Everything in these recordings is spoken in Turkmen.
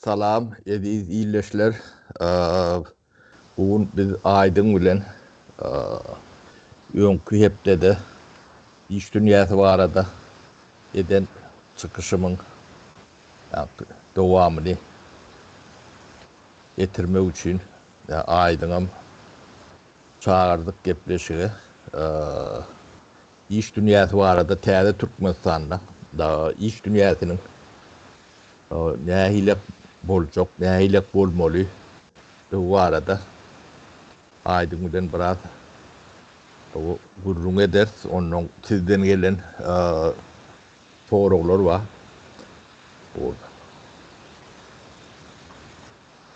Salam eziz ildeşler. Bu gün biz Aýdyň bilen öňki hepdede iş dünýäsi barada eden çykyşymyň dowamyny getirmek üçin Aýdyňam çagyrdyk gepleşige. Iş dünýäsi barada täze Türkmenistanda iş dünýäsiniň nähilek boljak, nähilek bolmaly barada Aýdyň bilen biraz gürrüň ederis. Ondan sizden gelen soraglar bar.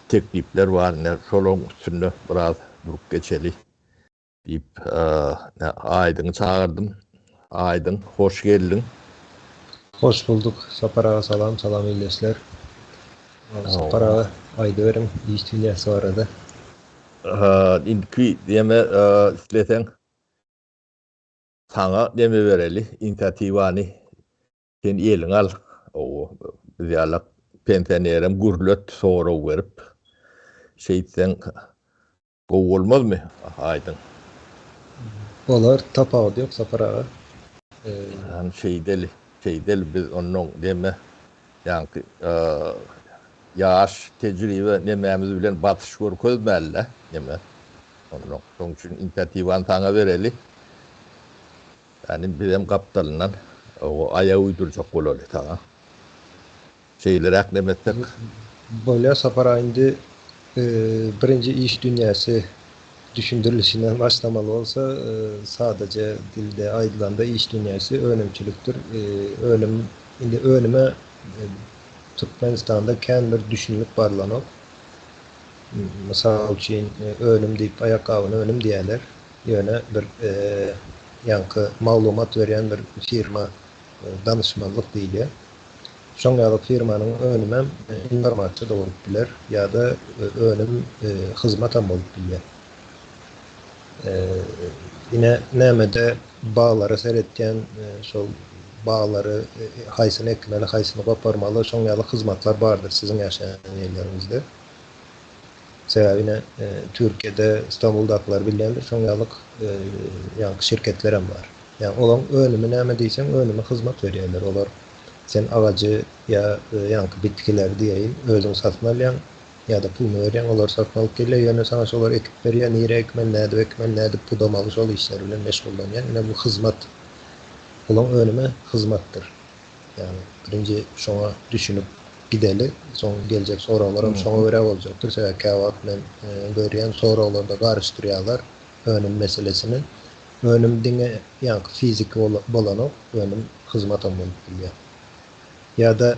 Teklipler bar. Ine, şolaryň üstünde biraz durup geçeli. Diýip, Aýdyňy çagyrdym. Aýdyň, hoş geldiň. Hoş bulduk, Sapar aga salam, salam ildeşler. Sapar aga aýdyberiň iş dünýäsi barada. Indiki deme isleseň saňa deme bereli inisiatiwany sen eliňe al. Biz ýalak pensionerem gürlet sorag berip şeýtseň Gowy bolmazmy Aýdyň? Bolar, tapawudy ýok Sapar aga. Hany şeýdeli, şeýdeli biz onnoň deme ýaňky ýaş tejribe nemämiz bilen basyş görkezmäli-dä neme onnoň. Şoň üçin inisiatiwany saňa bereli. Ýani bizem gapdalyndan aýak uýdurjak bolaly saňa. Şeýleräk neme etsek. Bolýa Sapar aga indi birinji iş dünýäsi düşündirilişinden başlamaly bolsa sadaja dilde aýdylanda iş dünýäsi önümçilikdir. Önüm indi önüme Türkmenistanda kän bir düşünilip barlanok. Mysal üçin önüm diýip aýakgabyny önüm diýýärler. Ýöne bir ýaňky maglumat berýän bir firma danyşmanlyk diýilýär. Şoň ýaly firmanyň önümem informasiýa-da bolup biler ýa-da önüm hyzmatam bolup bilýär. Ine nämede baglara seretýän şol baglary haýsyny ekmeli, haýsyny goparmaly şoň ýaly hyzmatlar bardyr siziň ýaşaýan ýerleriňizde. Sebäbi ine Türkiýede Stambuldakylar bilýändir şoň ýaly ýaňky şirketlerem bar. Ýagny olaň önümi näme diýseň önümi hyzmat berýärler olar. Sen agajy ýa ýaňky bitgileri diýeýin özüň satyn alýaň ýa-da puluny berýäň olar satyn alyp gelýär ýöne saňa şolar ekip berýär nirä ekmeli nädip ekmeli nädip pudamaly şol işler bilen meşgullanýaň ine bu hyzmat olaň önümi hyzmatdyr. Ýagny birinji şoňa düşünip gideli soň geljek soraglaram şoňa görä boljakdyr sebäbi käwagt men görýän soraglarda garyşdyrýarlar önüm meselesini. Önüm diňe ýaňky fiziki bolanok, önüm hyzmatam bolup bilýär. Ýa-da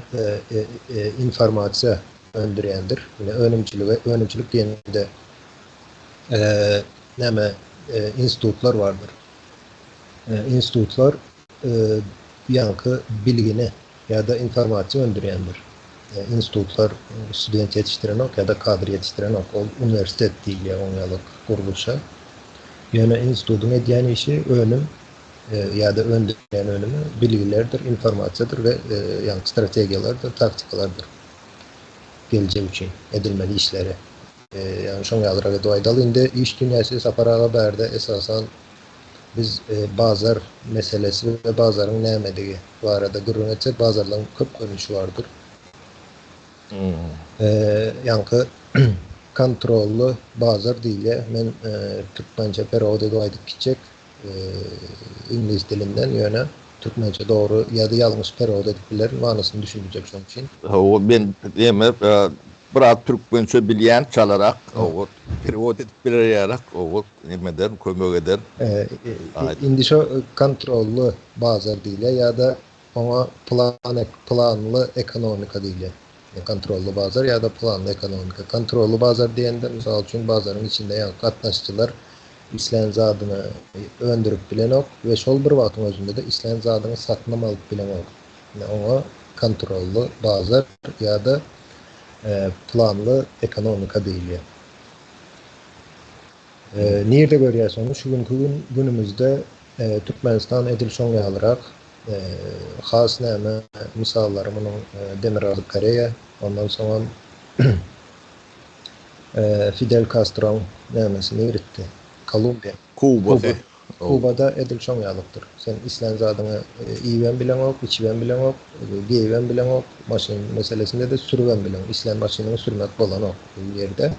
informasiýa öndürýändir. Ine önümçilige, önümçilik diýende näme institutlar bardyr. Institutlar ýaňky bilgini ýa-da informasiýa öndürýändir. Institutlar student ýetişdirenok ýa-da kadr ýetişdirenok. Ol uniwersitet diýilýär oň ýaly gurluşa. Ýöne institutyň edýän işi önüm ýa-da öndürýän önümi bilgilerdir, informasiýadyr we ýaňky strategiýalardyr, taktikalardyr. Geljek üçin edilmeli işleri. Ýagny şoň ýalyrak edip aýdaly. Indi iş dünýäsi Sapar aga bärde esasan Biz bazar meselesi we bazaryň nämedigi barada gürrüň etsek, bazarlaryň köp görnüşi bardyr. Ýaňky kontrolly bazar diýilýär. Men türkmençe perewod edip aýdyp gitjek iňlis dilinden, ýöne türkmençe dogry ýa-da ýalňyş perewod edip bilerin, manysyny düşündirjek şonuň üçin. Hawa, men näme biraz türkmençe bilýän çalarak, hawa, perewod edip biler ýarak, hawa. Neme eder, kömek eder. Indi şo kontrolly bazar diýilýär ýa-da oňa plan planly ekonomika diýilýär. Kontrolly bazar ýa-da planly ekonomika. Kontrolly bazar diýende, mysal üçin, bazaryň içinde ýa gatnaşyjylar islän zadyny öndürip bilenok we şol bir wagtyň özünde-de islän zadyňy satynam alyp bileňok. Ine oňa kontrolly bazar ýa-da planly ekonomika diýilýär. Nirde görýäs ony? Şu günki gün günümizde Türkmenistan edil şoň ýalyrak. Has näme mysallary munuň Demirgazyk Koreýa, ondan soňam. Fidel Kastroň nämesi niritdi? Kolumbiýa. Kubasy. Kubada edil şoň ýalykdyr. Sen islän zadyňy iýibem bileňok, içibem bileňok, geýibem bileňok, maşyn meselesinde-de sürübem bileňok. Islän maşynyňy sürmek bolanok bu ýerde.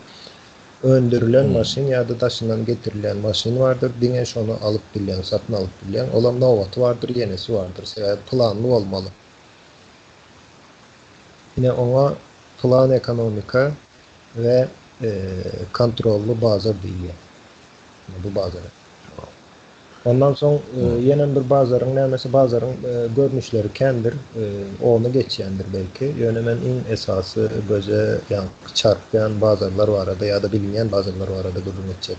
Öndürilen maşyn ýa-da daşyndan getirilýän maşyn bardyr, diňe şony alyp bilýäň, satyn alyp bilýäň. Olam nobaty bardyr, ýenesi bardyr. Sebäbi planly bolmaly. Ine oňa plan ekonomika we kontrolly bazar diýilýär. Bu bazara. Ondan soň ýenem bir bazaryň nämesi bazaryň görnüşleri kändir, ony geçýändir belki. Ýöne men iň esasy göze ýaňky çarpýan bazarlar barada ýa-da bilinýän bazarlar barada gürrüň etjek.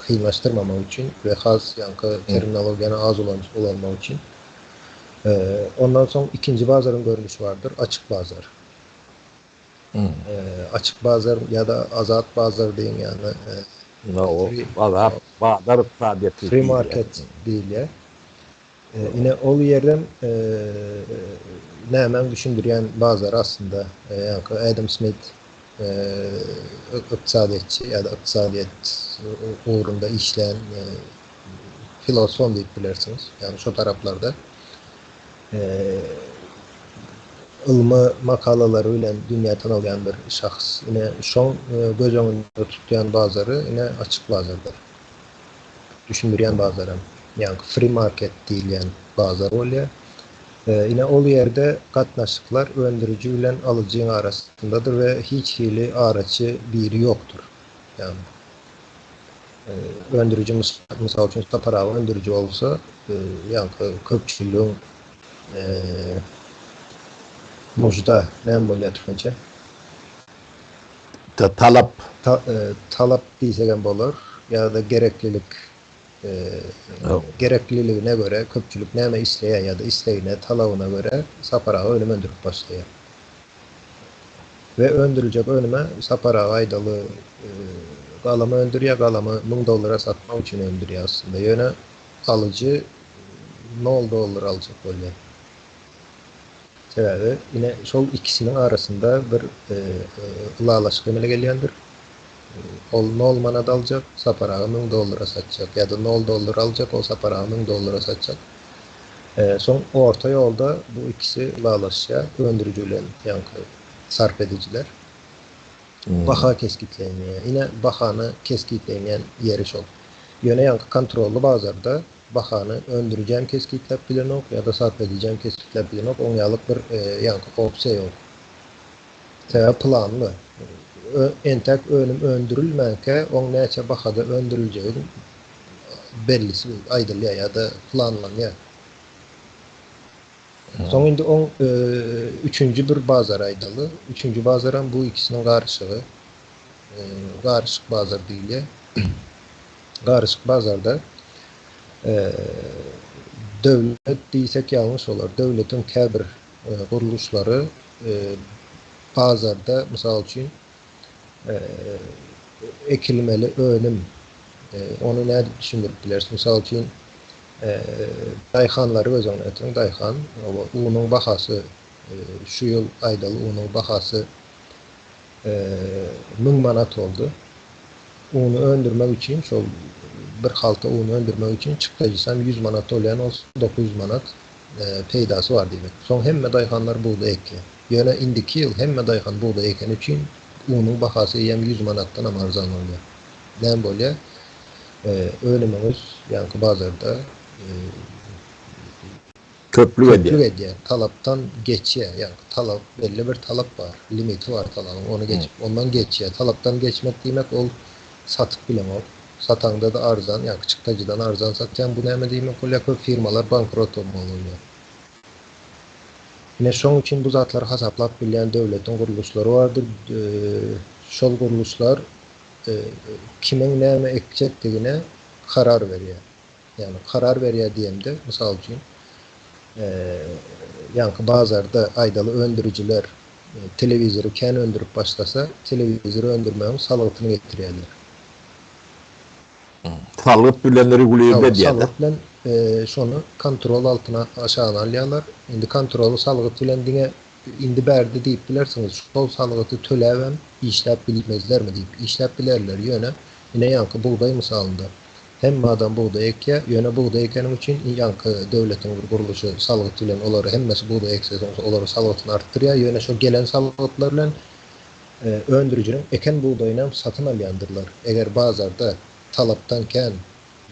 Kynlaşdyrmamak üçin we has ýaňky terminologiýany az ulanmak üçin. Ondan soň ikinji bazaryň görnüşi bardyr, açyk bazar. Açyk bazar ýa-da azat bazar diýiň ýagny Azat bazar ykdysadyýeti free market diýilýär. Ine ol ýerem nämäň düşündirýän bazary aslynda. Ýaňky Adam Smit ykdysadyýetçi ýa-da ykdysadyýet ugrunda işlän filosofam diýip bilersiňiz. Ýagny şo taraplarda. Ylmy makalalary bilen dünýä tanalýan bir şahs. Ine, şoň göz öňünde tutýan bazary ine açyk bazardyr. Düşündirýän bazaram, ýaňky free market diýilýän bazar bolýar. Ine, ol ýerde gatnaşyklar öndüriji bilen alyjyň arasyndadyr we hiç hili araçy biri ýokdur. Ýagny Öndüriji mysal üçin Sapar aga öndüriji bolsa, ýaňky köpçüligiň nužda näme bolýar türkmençe? Talap. Talap diýsegem bolar ýa-da gereklilik gerekliligine görä köpçülik näme isleýär ýa-da islegine, talabyna görä Sapar aga önüm öndürip başlaýar. We öndüriljek önüme Sapar aga aýdaly galama öndürýär, galamy 1000 dollara satmak üçin öndürýär aslynda. Ýöne alyjy nol dollar aljak bolýar. Sebäbi ine şol ikisiniň arasynda bir ylalaşyk emele gelýändir. Ol nol manat aljak, Sapar aga 1000 dollara satjak ýa-da nol dollar aljak, ol Sapar aga 1000 dollara satjak. Soň orta ýolda bu ikisi ylalaşýar, öndüriji bilen ýaňky sarp edijiler. Baha kesgitlenýär. Ine, bahany kesgitlenýän ýeri şol. Ýöne ýaňky kontrolly bazarda bahany öndürijem kesgitläp bilenok ýa-da sarp edijem kesgitläp bilenok, oň ýalyk bir ýaňky opsiýa ýok. Sebäbi planly. Entäk önüm öndürilmänkä oň näçe bahada öndüriljegi bellisi aýdylýar ýa-da planlanýar. Soň indi oň üçünji bir bazar aýdaly. Üçünji bazaram bu ikisiniň garyşygy. Garyşyk bazar diýilýär. Garyşyk bazarda döwlet diýsek ýalňyş bolar. Döwletiň käbir gurluşlary bazarda mysal üçin ekilmeli önüm ony nädip düşündirip bileris? Mysal üçin daýhanlary göz öňüne getiriň. Daýhan unuň bahasy şu ýyl aýdaly unuň bahasy 1000 manat boldy. Uny öndürmek üçin şol bir halta uny öndürmek üçin çykdajysam 100 manat bolýan bolsa 900 manat peýdasy bar diýmek. Soň hemme daýhanlar bugdaý ekýär. Ýöne indiki ýyl hemme daýhan bugdaý ekeni üçin unuň bahasy eýýäm 100 manatdanam arzan bolýar. Näme bolýar? Önümiňiz ýaňky bazarda Köplük edýär. Köplük edýär. Talapdan geçýär. Ýaňky talap, belli bir talap bar. Limiti bar talabyň. Ony geçip, ondan geçýär. Talapdan geçmek diýmek ol satyp bileňok. Sataňda-da arzan, ýaňky çykdajydan arzan satýaň. Bu näme diýmek bolýar? Köp firmalar bankrot bolmaly bolýar. Ine şoň üçin bu zatlary hasaplap bilýän döwletiň gurluşlary bardyr. Şol gurluşlar kimiň näme ekjekdigine karar berýär. Ýagny karar berýär diýemde, mysal üçin, ýaňky bazarda aýdaly öndürijiler telewizory kän öndürip başlasa, telewizory öndürmegiň salgytyny getirýärler. Salgyt bilen regulirde edýärler. Salgyt bilen şony kontrol altyna aşagyna alýarlar. Indi kontroly salgyt bilen diňe. indi bärde diýip bilersiňiz, şol salgyty töläbem işläp bilmezlermi diýip. Işläp bilerler, ýöne ine ýaňky bugdaý mysalynda. Hemme adam bugdaý ekýär, ýöne bugdaý ekeniň üçin ýaňky döwletiň bir gurluşy salgyt bilen olary hemmesi bugdaý ekse soň olaryň salgytyny artdyrýar, ýöne şo gelen salgytlar bilen öndürijiniň eken bugdaýynam satyn alýandyrlar. Eger bazarda talapdan kän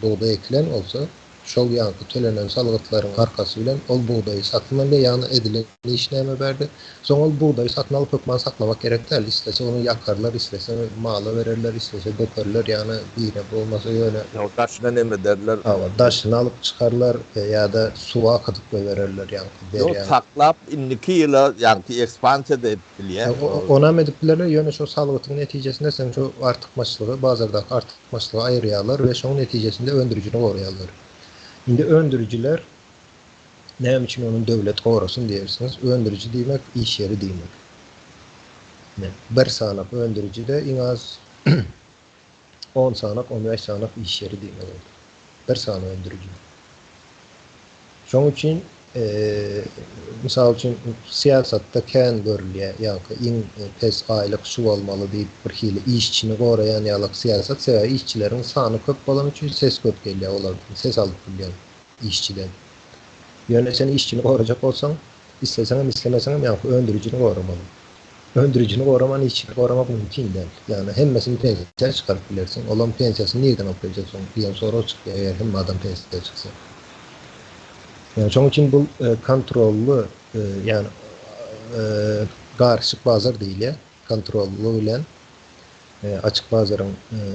bugdaý ekilen bolsa, şol ýaňky tölenen salgytlaryň arkasy bilen ol bugdaýy satyn alýar, ýagny edilen iş näme bärde? Soň ol bugdaýy satyn alyp hökman saklamak gerek däl, islese ony ýakarlar, islese mala bererler, islese dökerler, ýagny birine bolmasa ýöne. Ýa daşyna neme ederler. Hawa, daşyny alyp çykarlar ýa-da suwa akydyp goýbererler ýaňky Ýok, derýaň. saklap indiki ýyla ýaňky ekspansiýa-da edip bilýär. Onam edip bilerler, ýöne şo salgytyň netijesinde sen şo artykmaçlygy, bazardaky artykmaçlygy aýyrýarlar we şoň netijesinde öndürijini goraýarlar. Indi öndürijiler näme üçin ony döwlet gorasyn diýersiňiz. Öndüriji diýmek iş ýeri diýmek. Ine, bir sanak öndürijide iň az on sanak, on bäş sanak iş ýeri diýmek ol. Bir sany öndüriji. Şoň üçin, mysal üçin, syýasatda kän görülýär, ýaňky iň pes aýlyk şu bolmaly diýip bir hili işçini goraýan ýalak syýasat, sebäbi işçileriň sany köp bolany üçin ses köp gelýär olardan, ses alyp bilýän işçiden. Ýöne sen işçini gorajak bolsaň, isleseňem islemeseňem ýaňky öndürijini goramaly. Öndürijini goraman işçini goramak mümkin däl. Ýagny hemmesini pensiýa çykaryp bilersiň, olam pensiýasyny nirden alyp biljek soň diýen sorag çykýar eger hemme adam pensiýa çyksa. Ýagny şoň üçin bu kontrolly ýagny garyşyk bazar diýilýär. Kontrolly bilen açyk bazaryň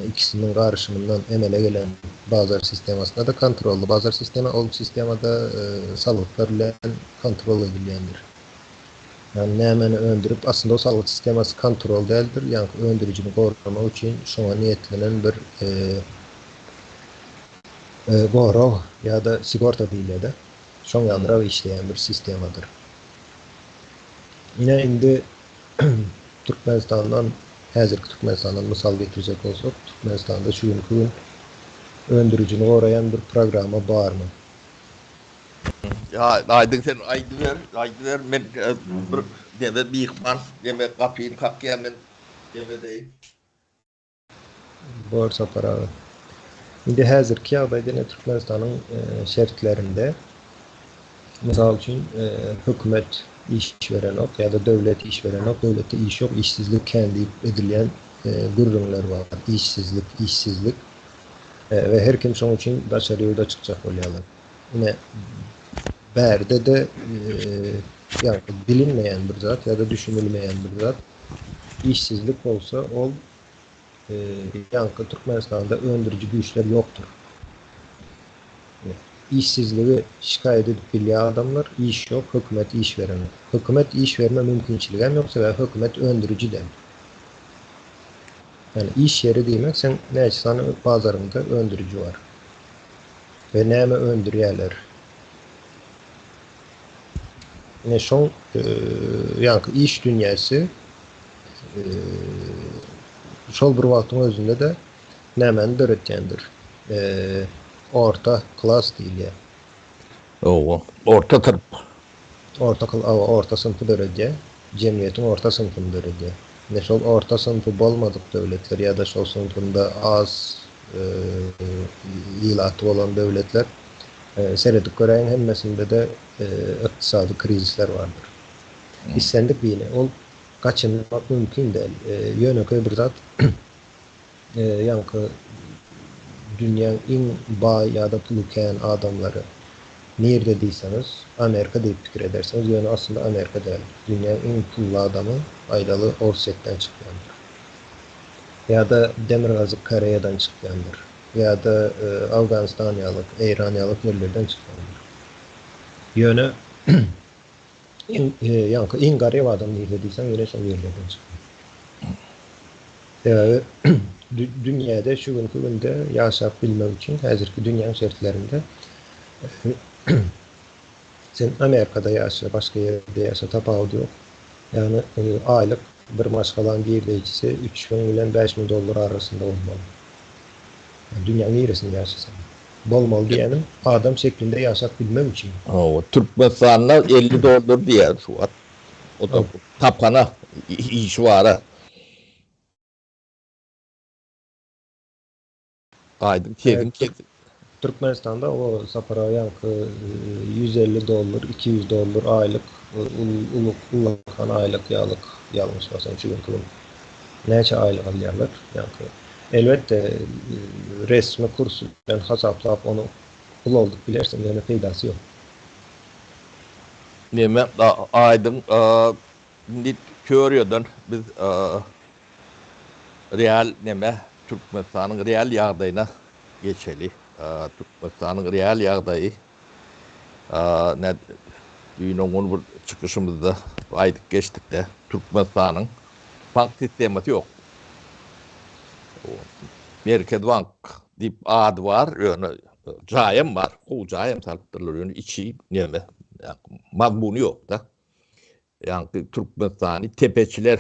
ikisiniň garyşymyndan emele gelen bazar sistemasynda-da kontrolly bazar sistema ol sistemada salgytlar bilen kontrol edilýändir. Ýagny nämäni öndürip, aslynda o salgyt sistemasy kontrol däldir, ýaňky öndürijini goramak üçin şoňa niýetlenen bir gorag ýa-da sigorta diýilýär-de, şoň ýalyrak işleýän bir sistemadyr. Ine indi Türkmenistandan, häzirki Türkmenistandan mysal getirjek bolsak, Türkmenistanda şu günki gün öndürijini goraýan bir programma barmy? Ýa aýdyň sen aýdyber, aýdyber men bir neme myhman neme gapyny kakýar men neme deýin. Bor Sapar aga. Indi häzirki ýagdaýda ine Türkmenistanyň şertlerinde mysal üçin hökümet iş berenok ýa-da döwlet iş berenok, döwletde iş ýok, işsizlik kän diýip edilýän gürrüňler bar. Işsizlik, işsizlik we her kim şoň üçin daşary ýurda çykjak bolýarlar. Ine bärde-de ýagny bilinmeýän bir zat ýa-da düşünilmeýän bir zat. Işsizlik bolsa ol ýaňky Türkmenistanda öndüriji güýçler ýokdur. Işsizligi şikaýat edip bilýär adamlar, iş ýok, hökümet iş berenok. Hökümet iş berme mümkinçiligem ýok, sebäbi hökümet öndüriji däl. Ýani iş ýeri diýmek seň näçe sany bazaryňda öndüriji bar we näme öndürýärler. Ine şoň ýaňky iş dünýäsi şol bir wagtyň özünde-de nämäni döretýändir? Orta klas diýilýär. Hawa, orta synp. Orta hawa, orta synpy döredýär. Jemgyýetiň orta synpyny döredýär. Ine şol orta synpy bolmadyk döwletler ýa-da şol synpynda az ilaty bolan döwletler seredip göräýiň hemmesinde-de ykdysady krizisler bardyr. Islendik birine ol gaçynmak mümkin däl. Ýönekeý bir zat ýaňky dünýäň iň baý ýa-da puly kän adamlary nirde diýseňiz, Amerika diýip pikir edersiňiz, ýöne aslynda Amerika däl. Dünýäň iň pully adamy aýdaly Orsýetden çykýandyr. Ýa-da Demirgazyk Koreýadan çykýandyr. Ýa-da Awganystan ýalyk, Eýran ýalyk ýerlerden çykýandyr. Ýöne iň ýaňky iň garyp adam nirde diýseň ýene şol ýerlerden çykýar. Sebäbi dünýäde şu günki günde ýaşap bilmek üçin häzirki dünýäň şertlerinde sen Amerikada ýaşa, başga ýerde ýaşa tapawudy ýok. Ýagny aýlyk bir maşgalaň girdeýjisi 3000 bilen 5000 dollar arasynda bolmaly. Dünýäň niresinde ýaşasaň. Bolmaly diýýänim, adam şeklinde ýaşap bilmek üçin. Hawa, Türkmenistanda 50 dollar diýýär şu wagt. O da tapana işi bara. Aýdyň sesiň kes. Türkmenistanda o Sapar aga ýaňky 150 dollar, 200 dollar aýlyk uly ullakan aýlyk ýalyk ýalňyşmasam şu günki gün näçe aýlyk alýarlar ýaňky. Elbetde resmi kurs bilen hasaplap ony ulaldyp bilersiň ýöne peýdasy ýok. Neme aýdyň indi teoriýadan biz Real neme Türkmenistanyň real ýagdaýyna geçeli. Türkmenistanyň real ýagdaýy ne düýn oňun bir çykyşymyzda aýdyp geçdikde Türkmenistanyň bank sistemasy ýok. Merkez bank diýip ady bar, ýöne jaýam bar, gowy jaýam salypdyrlar, ýöne içi neme mazmuny ýok-da. Ýagny Türkmenistany tepeçiler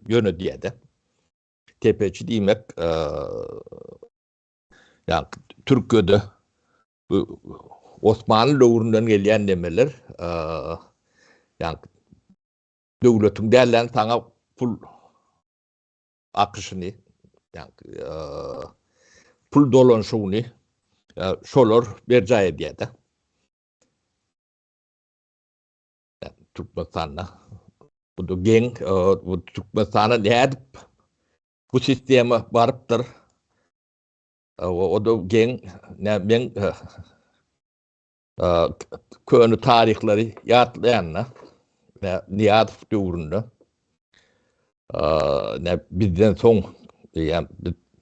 ýönedýär-de. Tepeçi diýmek, ýagny Türkiýede bu Osmanly döwründen gelýän nemeler, ýagny döwletiň dälden saňa pul akyşyny, ýagny pul dolanyşygyny şolar berjaý edýär-de. Türkmenistanda bu da geň, bu Türkmenistana nädip bu sistema barypdyr? O da geň, ne men köne taryhlary ýatlaýan-da, Nyýazow döwründe ne bizden soň diýýän,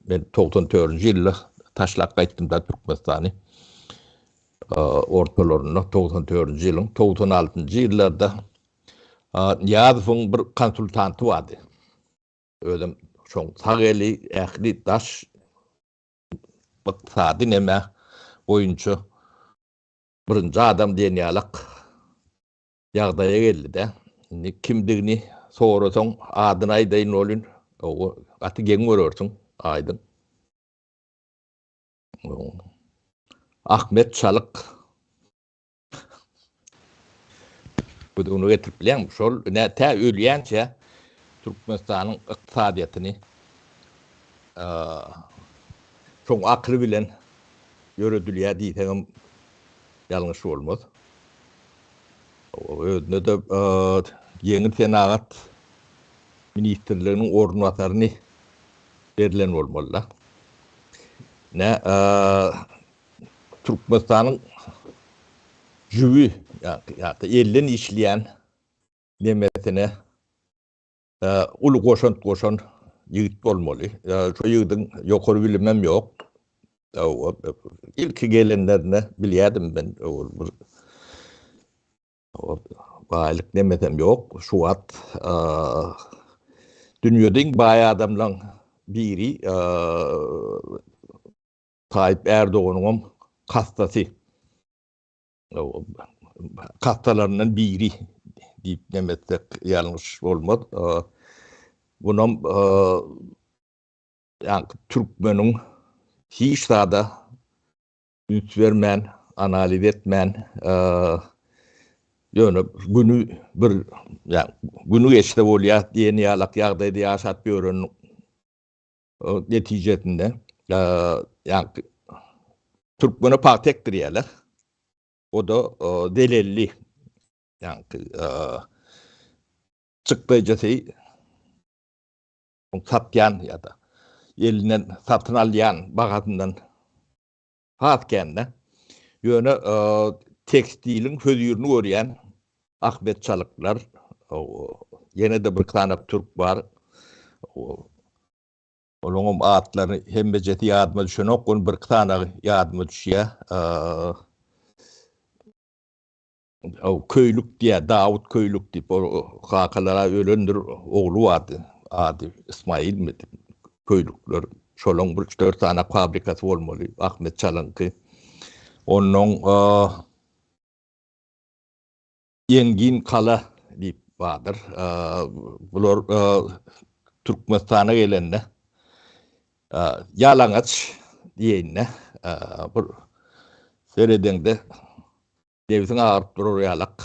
men 94-nji ýylda taşlap gaýtdym-da Türkmenistany. Ortalarynda 94-nji ýylyň 96-njy ýyllarda Nyýazowyň bir konsultanty bardy. Özem şoň sag eli ähli daş ykdysady neme boýunça birinji adam diýen ýalak ýagdaýa geldi-de. Indi kimdigini sorasaň adyny aýdaýyn welin, gaty geň görersiň, aýdyň. Ahmet Çalyk. Göz öňüne getirip bilýäňmi? Şol ine tä ölýänçä Türkmenistanyň ykdysadyýetini şoň akyly bilen ýöredilýär diýseňem ýalňyş bolmaz. Özüne-de ýeňil senagat ministrliginiň orunbasaryny berlen bolmaly-da. Nä Türkmenistanyň jübi ýa-da elden işleýän nemesine uly goşant goşan ýigit bolmaly. Şo ýigidiň ýokary bilimem ýok. Ilki gelenlerinde bilýärdim men bir Baýlyk nemesem ýok. Şu wagt dünýede iň baý adamlaň biri Taýyp Ärdoganyňam kastasy. Kastalaryndan biri diýip neme etsek ýalňyş bolmaz. Bunam ýaňky türkmeniň hiç zada üns bermän, analiz etmän, ýöne güni bir, ýa güni geçse bolýar diýen ýalak ýagdaýda ýaşap ýören netijesinde, ýa türkmene pagta ekdirýärler. O-da zelelli, ýa çykdaýjysy satýan ýa-da elinden satyn alýan bahasyndan has kände. Ýöne tekstiliň hözirini görýän Ahmet Çalyklar, ýene-de bir sany türk bar. Olaryň atlary hemmejesi ýadyma düşenok, ony bir sanagy ýadyma düşýär. Köýlük diýýär, Dawut Köýlük diýip, ol kakalara ölendir, ogly bardy, ady Ismailmi, Köýlükler, şolaň bir üç-dört sany fabrikasy bolmaly, Ahmet Çalyňky. Onnoň Engin Kala diýip bardyr. Bular Türkmenistana gelende ýalaňaç diýeýin-de, bir seredeňde Nebsiň agyryp durar ýalak.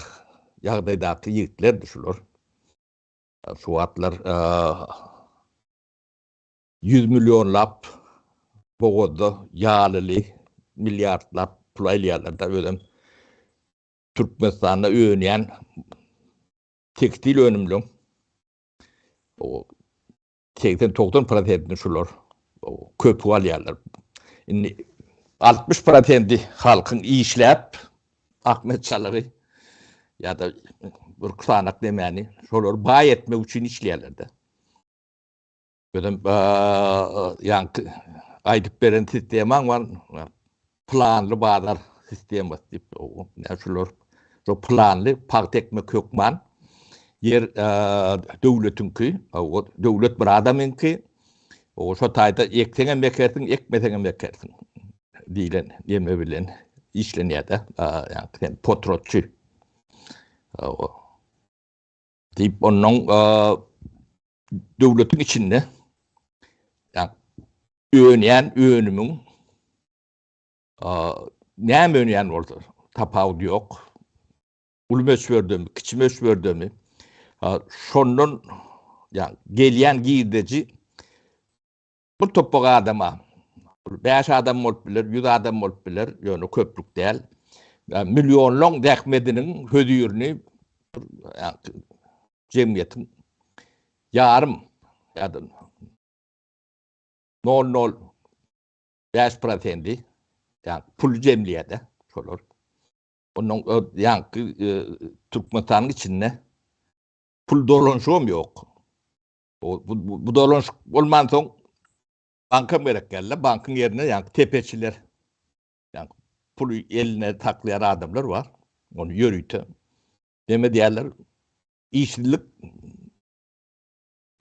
ýagdaýdaky ýigitlerdi şular. Şu wagtlar Ýüz millionlap bogazda ýalyly milliardlap pul aýlaýarlar-da özem Türkmenistanda önýän tekstil önümleň 80-90 prosentini şular köpük alýarlar. Indi 60 prosenti halkyň işläp Ahmet Çalygy ýa-da bir sanak demäni şolary baý etmek üçin işleýärler-de. Özem ýaňky aýdyp beren sistemaň bar, planly bazar sistemasy diýip, näme şular şo planly pagta ekmek hökman. Ýer döwletiňki, döwlet bir adamyňky. O şo taýda ekseňem ekersiň, ekmeseňem ekersiň diýlen neme bilen işlenýär-de. Ýaňky sen potratçy. Diýip, onnoň döwletiň içinde önýän önümiň näme önýän bolsa tapawudy ýok. Uly möçberdemi, kiçi möçberdemi şondan gelýän girdeji bir topbak adama, 5 adam bolup biler, 100 adam bolup biler, ýöne köplük däl. Millionlaň zähmediniň hözirini jemgyýetiň ýarym ýa-da nol nol bäş prosendi ýa pul jemleýär-de şolar. Ondan ýaňky Türkmenistanyň içinde pul dolanyşygam ýok. Bu, bu dolanyşyk bolmansoň bankam gerek geldi. Bankyň ýerine ýaňky tepeçiler ýaňky puly eline saklaýan adamlar bar. Ony ýörite Neme diýerler? Işsizlik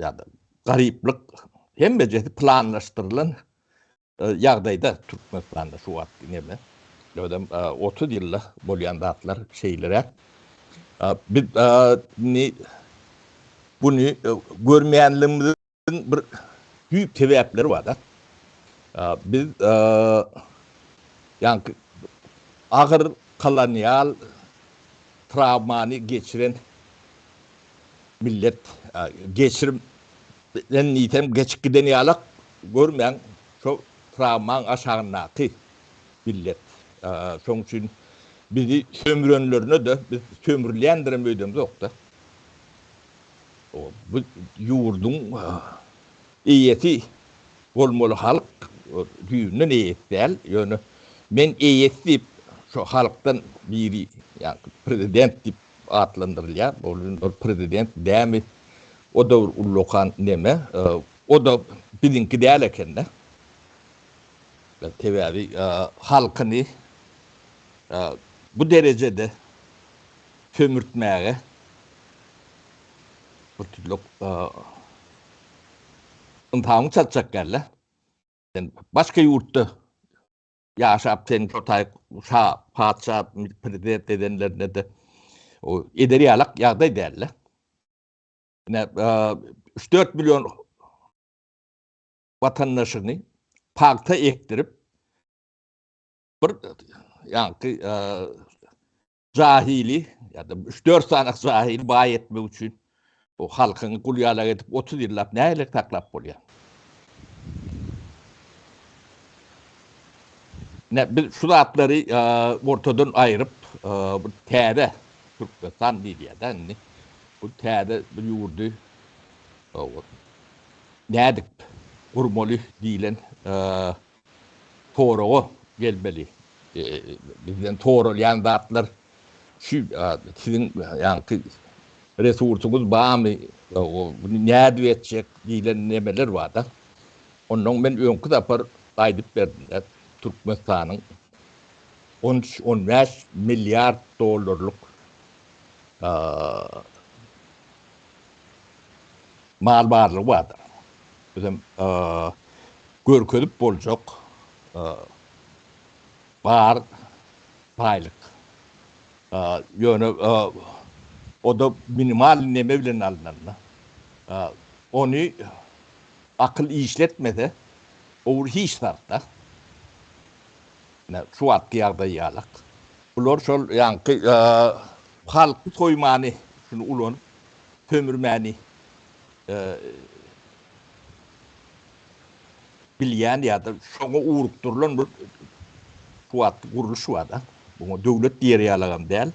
ýa-da garyplyk hemmejesi planlaşdyrylan e, ýagdaýda Türkmenistanda şu wagt neme? Özem 30 e, ýylda bolýan zatlar şeýleräk. E, biz indi buny görmeýänligimiziň bir düýp sebäpleri bar-da. Biz ýaňky agyr kolonial trawmany geçiren millet, geçirim men diýsem geçip giden ýalak görmäň, şo trawmaň aşagyndaky millet. Şoň üçin bizi sömürenlerine-de biz sömürilýändirem öýdemzok-da. Bu ýurduň eýesi bolmaly halk düýbünden eýesi däl, ýöne men eýesi diýip şo halkdan biri ýa-da prezident diýip atlandyrylýar. Ol prezident dämi? O-da bir ullakan neme. O-da biziňki däl eken-de. Sebäbi halkyny bu derejede sömürtmäge bir türlü ynsabyňy çaltjak gelle. Sen başga ýurtda ýaşap sen şo taý şa, patyşa, prezident edenlerine-de o eder ýalak ýagdaý däl-de. Ine, 3-4 million watandaşyny pagta ekdirip bir ýaňky jahili ýa-da 3-4 sany jahili baý etmek üçin bu halkyňy gul ýalak edip 30 ýyllap nähili saklap bolýar? Ne biz şu zatlary ortadan aýryp bir täze Türkmenistan diýilýär-de indi. Bu täze bir ýurdy nädip gurmaly diýlen soraga gelmeli. Bizden soralýan zatlar şu siziň ýaňky resursyňyz barmy, muny nädip etjek diýlen nemeler bar-da. Onnoň men öňki sapar aýdyp berdim-de, Türkmenistanyň on üç, on bäş milliard dollarlyk mal barlygy bardyr. Bizem görkezip boljak bar baýlyk. Ýöne o-da minimal neme bilen alnanda. Ony akyl işletmese, o bir hiç zat-da. Ine, şu wagtky ýagdaý ýalak. Bular şol ýaňky. Halky soýmany şuny ulanyp sömürmäni bilýän ýa-da şoňa ugrukdyrylan bir şu wagtky gurluş bar-da. Muňa döwlet diýer ýalagam däl.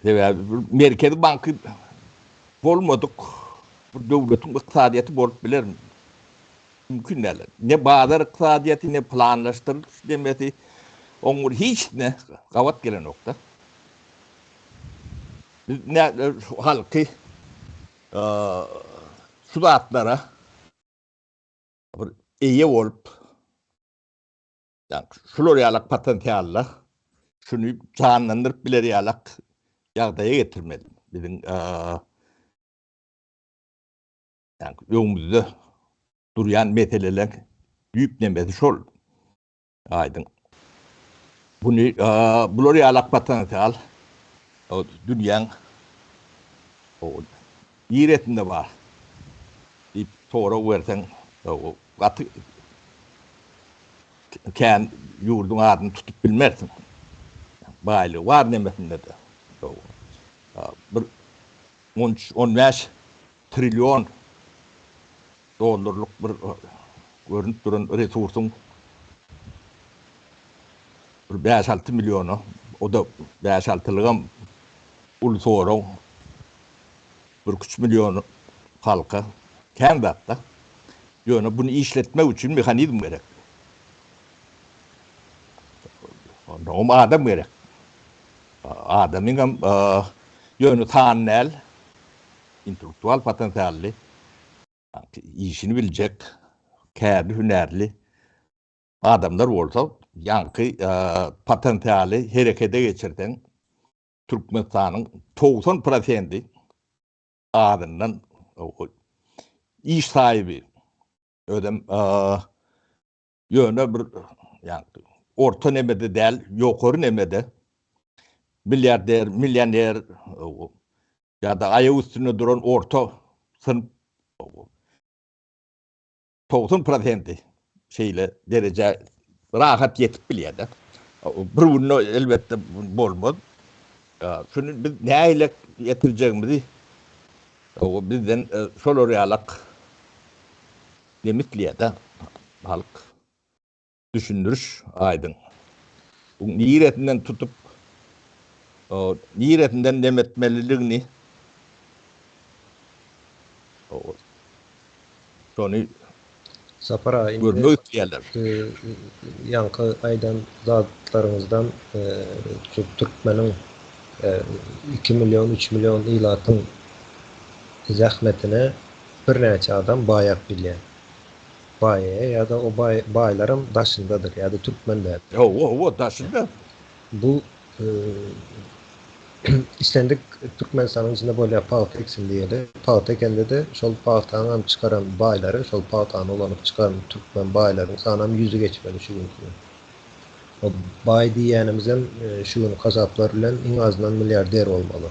Sebäbi bir merkezi banky bolmadyk bir döwletiň ykdysadyýeti bolup bilermi? Mümkin däl. Ne bazar ykdysadyýeti, ne planlaşdyrylyş demesi oň bir hiçsine gabat gelenok-da. Biz ne halky şu zatlara bir eýe bolup, ýagny şular ýalak potensialla şuny janlandyryp biler ýalak ýagdaýa getirmeli. Biziň ýagny öňümizde durýan meseleleň düýp nemesi şol. Aýdyň. Buny bular ýalak potensial dünýäň niresinde bar diýip sorag berseň gaty kän ýurduň adyny tutup bilmersiň. Baýlygy bar nemesinde-de. Bir on üç, 15 trillion dollarlyk bir görnüp duran resursyň bir bäş-alty milliona, o-da bäş-altylygam uly sorag, bir-üç million halka kän zat-da. Ýöne buny işletmek üçin mehanizm gerek. Onnoňam adam gerek. Adamyňam ýöne san däl, intellektual potensially, işini biljek, kärli-hünärli adamlar bolsa, ýaňky potensialy herekete geçirseň, Türkmenistanyň 90 prosendi azyndan iş sahibi, özem ýöne bir ýaňky orta nemede däl, ýokary nemede milliarder, millioner ýa-da aýak üstünde duran orta synp 90 prosenti şeýle derejä rahat ýetip bilýär-de. Bir günde elbetde bolmaz. Şuny biz nähili ýetirjegimizi bizden şolar ýalak demisleýär-de halk. Düşündiriş aýdyň. Bu niresinden tutup, niresinden dem etmeliligini şony Sapar aga indi görmek isleýärler. Ýaňky aýdan zatlaryňyzdan şu türkmeniň iki million, üç million ilatyň zähmetine birnäçe adam baýap bilýär. Baýaýa ýa-da o baý baýlaram daşyndadyr ýa-da türkmen däl. Hawa hawa daşynda. Bu islendik Türkmenistanyň içinde bolýar pagta eksin diýeli. Pagta ekende-de şol pagtanyňam çykaran baýlary şol pagtany ulanyp çykan türkmen baýlaryň sanam ýüzi geçmeli şu günki gün. O baý diýýänimizem şu günki hasaplar bilen iň azyndan milliarder bolmaly.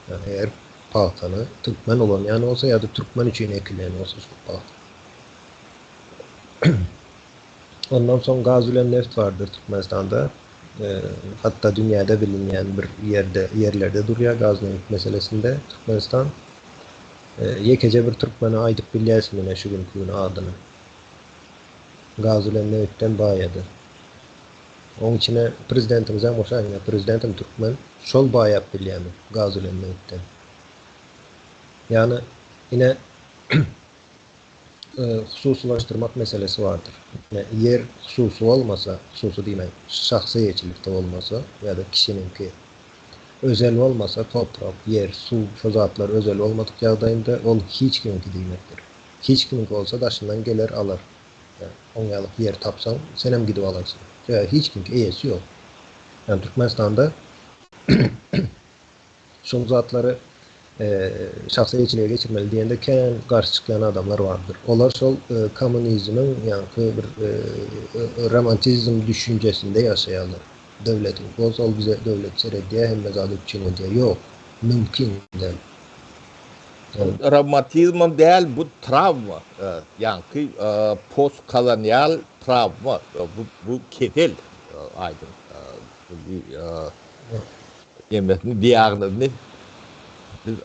Ýagny eger pagtany türkmen ulanýan bolsa ýa-da türkmen üçin ekilýän bolsa şol pagta. Ondan soň gaz bilen neft bardyr Türkmenistanda. Hatda dünýäde bilinýän bir ýerde ýerlerde durýar gaz neft meselesinde Türkmenistan. Ýekeje bir türkmene aýdyp bilýäsmi ine şu günki gün adyny. Gaz bilen nebitden baýady. Oň içine prezidentimizem goşaýyň ýa prezidentem türkmen şol baýap bilýämi gaz bilen nebitden. Ýagny ine hususylaşdyrmak meselesi bardyr. Ine ýer hususy bolmasa, hususy diýmän şahsy eýeçilikde bolmasa ýa-da kişiniňki özel bolmasa toprak, ýer, suw şo zatlar özel bolmadyk ýagdaýynda ol hiç kimiňki diýmekdir. Hiç kimiňki bolsa daşyndan geler alar. Oň ýalyk ýer tapsaň, senem gidip alarsyň. Sebäbi hiç kimki eýesi ýok. Ýagny Türkmenistanda şol zatlary şahsy eýeçilige geçirmeli diýende kän garşy çykýan adamlar bardyr. Olar şol kommunizmiň ýaňky bir romantizm düşünjesinde ýaşaýarlar. Döwletiň bolsa ol bize döwlet seredýär, hemme zady üpjün edýär. Ýok, mümkin däl. Romantizmam däl bu trawma ýaňky postkolonial trawma bu bu kesel aýdyň. Nemesini, diagnozyny biz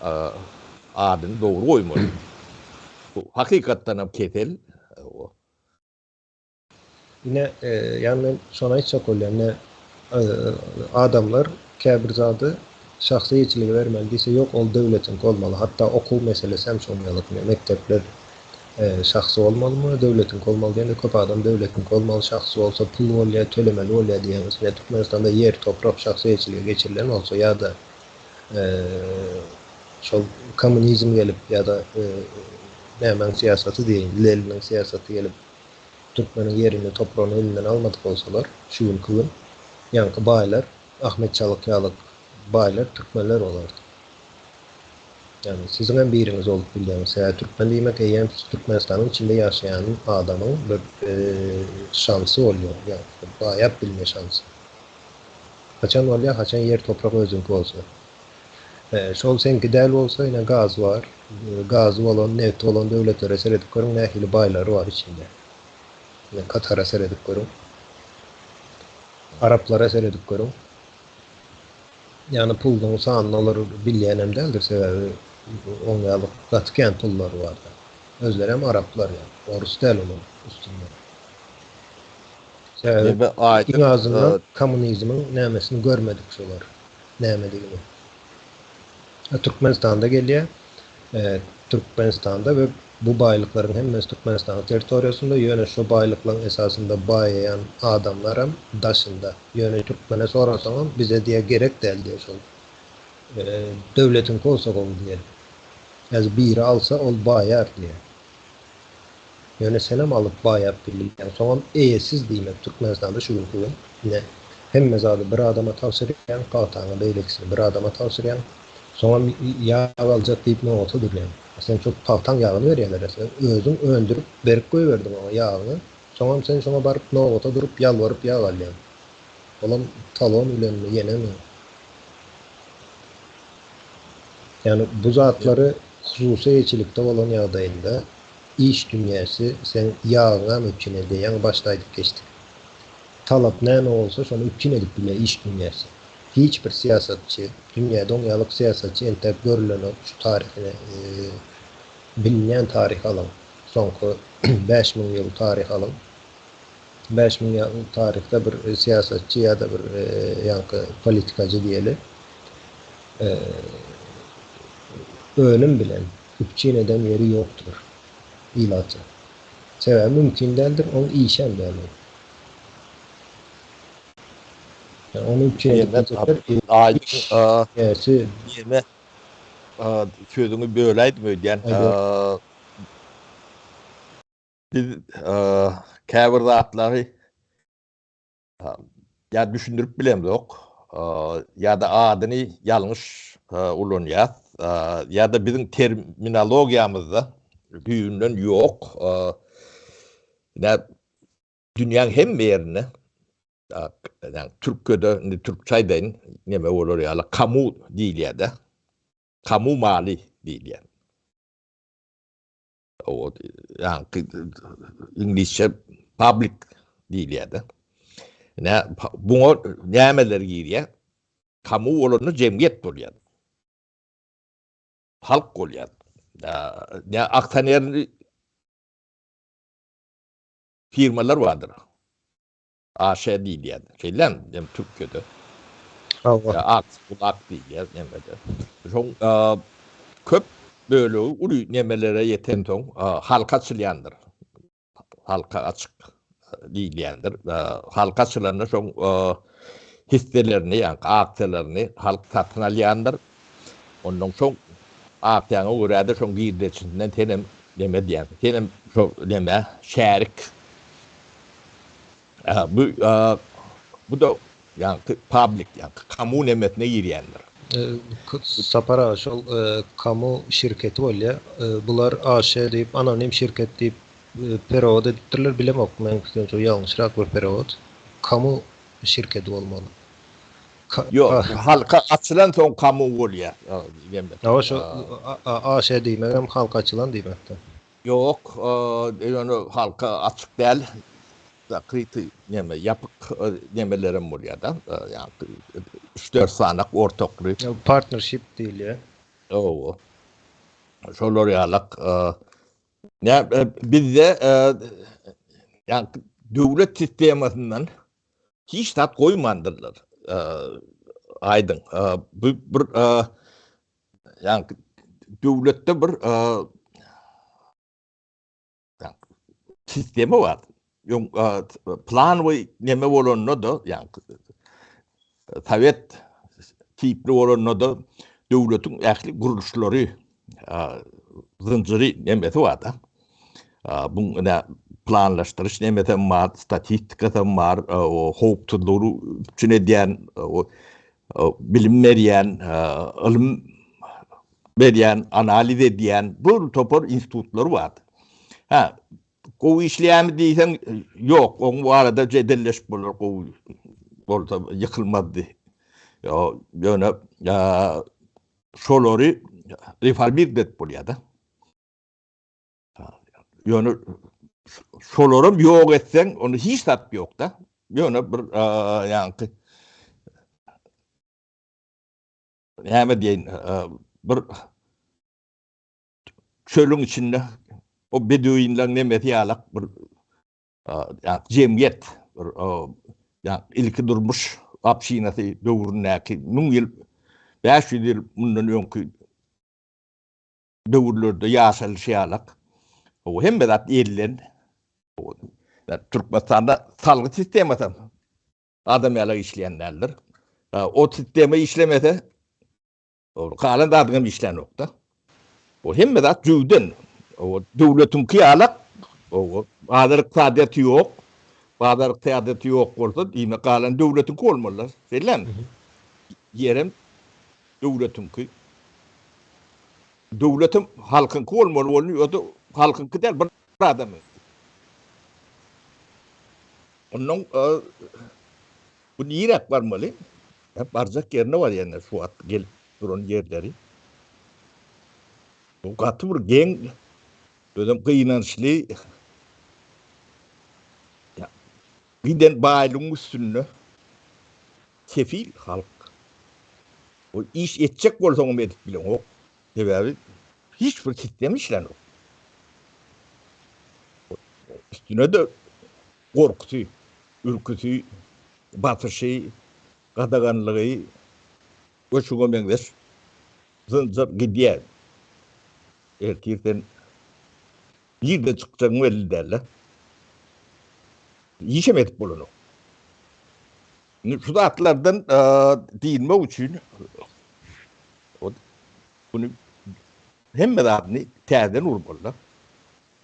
adyny dogry goýmaly. Bu hakykatdan hem kesel. Ine, ýagny men şony aýtjak bolýan, ine, adamlar käbir zady şahsy eýeçilige bermeli diýse, ýok, ol döwletiňki bolmaly. Hatda okuw meselesi hem şonuň ýaly. Ine, mekdepler şahsy bolmalymy, döwletiňki bolmaly diýende, köp adam döwletiňki bolmaly, şahsy bolsa pul bolýar, tölemeli bolýar diýýär. Meselem, Türkmenistanda ýer, toprak şahsy eýeçilige geçirilen bolsa ýa-da şol kommunizm gelip ýa-da nämäň syýasaty diýeýin, Leniniň syýasaty gelip, Türkmeniň ýerini, topragyny elinden almadyk bolsalar, şu günki gün ýaňky baýlar, Ahmet Çalyk ýaly baýlar türkmenler bolardy. Ýagny siziňem biriňiz bolup bilýäňiz. Sebäbi türkmen diýmek eýýäm Türkmenistanyň içinde ýaşaýan adamyň bir şansy bolýar. Ýagny baýap bilme şansy. Haçan bolýar? Haçan ýer toprak özüňki bolsa. Şol seňki däl bolsa ine gaz bar. Gazy bolan, nebti bolan döwletlere seredip görüň nähili baýlary bar içinde. Ine Katara seredip görüň. Araplara seredip görüň. Ýagny puluň sanyny olar bilýänem däldir sebäbi oň ýaly gaty kän pullary barda. Özlerem araplar ýagny orus däl olar üstünden. Sebäbi iň azyndan kommunizmiň nämesini görmedik şolar. Nämedigini. Türkmenistanda gelýär. Türkmenistanda we bu baýlyklaryň hemmesi Türkmenistanyň territoriýasynda, ýöne şo baýlyklaryň esasynda baýaýan adamlaram daşynda. Ýöne türkmene sorasaňam bize diýýär gerek däl diýýär şol. Döwletiňki bolsa gowy diýýär. Häzir biri alsa ol baýar diýýär. Ýöne senem alyp baýap bilýäň. Soňam eýesiz diýmek Türkmenistanda şu günki gün ine hemme zady bir adama tabşyrýaň, pagtaňy beýlekisini bir adama tabşyrýaň. Soňam ýag aljak diýip nobata durýaň. Sen şol pagtaň ýagyny berýärler sen özüň öndürip berip goýberdiň oňa ýagyňy. Soňam sen şoňa baryp nobata durup ýalbaryp ýag alýaň. Olam talon bilenmi ýenemi. Ýagny bu zatlary hususy eýeçilikde bolan ýagdaýynda iş dünýäsi seň ýagyňam üpjün edýär. Ýaňy başda aýdyp geçdik. Talap näme bolsa şony üpjün edip bilýär iş dünýäsi. Hiç bir syýasatçy, dünýäde oň ýalyk syýasatçy entäk görülenok şu taryhyny bilinýän taryhy alyň. Soňky 5000 ýyl taryhy alyň. 5000 ýyl taryhda bir syýasatçy ýa-da bir ýaňky politikajy diýeli önüm bilen üpjün eden ýeri ýokdur ilaty. Sebäbi mümkin däldir, oň işem däl ol. Ýa ony üpjün edip biljekler iş Neme sözüňi böläýdim öýdýän. Biz käbir zatlary ýa düşündirip bilemzok, ýa-da adyny ýalňyş ulanýas, ýa-da biziň terminologiýamyzda düýbünden ýok. Ine, dünýäň hemme ýerinde, ýagny türkçede, indi türkçe aýdaýyn, neme bolar ýaly, kamu diýilýär-de. Kamu maly diýilýär. O ýaňky iňlisçe public diýilýär-de. Nä buňa nämeler girýär? Kamu bolanda jemgyýet bolýar. Halk bolýar. Nä aksionerli firmalar bardyr. AŞ diýilýär. Şeýlemi? Dem Türkiýede. Hawa. Ak, kulak diýilýär nemede. Şoň köp bölegi uly nemelere ýetensoň halka açylýandyr. Halka açyk diýilýändir. Halka açylanda şoň hisselerini, ýagny aksiýalaryny halk satyn alýandyr. Ondan soň aksiýaňa görä-de şoň girdejisinden senem neme edýänsiň. Senem şo neme şärik Bu bu-da ýaňky public, ýaňky kamu nemesine girýändir. Sapar aga şol kamu şirketi bolýa. Bular AŞ diýip anonim şirket diýip perewod edipdirler bilemok meniň pikirimçe bu ýalňyşrak bir perewod. Kamu şirketi bolmaly. Ýok halka açylan soň kamu bolýa. Hawa şo AŞ diýmegem halka açylan diýmekda. Ýok, ýöne halka açyk däl. Zakryty neme, ýapyk nemelerem bolýar-da. Ýagny Üç-dört sanak ortakly. Partnership diýilýär. Hawa. Şolar ýalak. Nä bizde ýa döwlet sistemasyndan hiç zat goýmandyrlar. Aýdyň. Bu bir ýa döwletde bir sistema bar. Öň plan we neme bolanda-da, ýa sowet tipli bolanda-da döwletiň ähli gurluşlary zynjyry nemesi bar-da. Bu ine planlaşdyryş nemesi hem bar, statistikasy hem bar, howpsuzlygy üpjün edýän, bilim berýän, ylym berýän, analiz edýän bir topar institutlary bar. Hä, gowy işleýärmi diýseň, ýok, oň barada jedelleşip bolar, gowy bolsa ýykylmazdy. Ýöne şolary reformird edip bolýar-da. Ýöne şolaram ýok etseň, onda hiç zat ýok-da. Ýöne bir ýaňky näme diýeýin, bir çölüň içinde o beduinleň nemesi ýalak bir jemgyýet, bir ilki durmuş obşinasy döwründäki 1000 ýyl, 500 ýyl mundan öňki döwürlerde ýaşalyşy ýalak. O hemme zat elden. Türkmenistanda salgyt sistemasy adam ýalak işleýän däldir. O sistema işlemese, galan zadyň hem işlänokda. O hemme zat jüwden. O döwletiňki ýalak, o bazar ykdysadyýeti ýok. Bazar ykdysadyýeti ýok bolsa, diýmek galan döwletiňki bolmalylar. Şeýlemi? Ýerem döwletiňki. Döwletem halkyňky bolmaly bolny, o-da halkyňky däl, bir adamyň. Ondan bu niräk barmaly? Barjak ýerine barýanlar şu wagt gelip duran ýerleri. Bu gaty bir geň, özem gynançly. Giden baýlygyň üstünde sefil halk. O iş etjek bolsaňam edip bileňok. Sebäbi hiç bir sistem işlänok. Üstüne-de gorkusy, ürküsi, basyşy, gadaganlygy we şuňa meňzeş zynjyr gidýär. Ertir sen nirden çykjagyň belli däl-de. Işem edip bolanok. Indi şu zatlardan dynmak üçin muny hemme zadyny täzeden urmaly-da.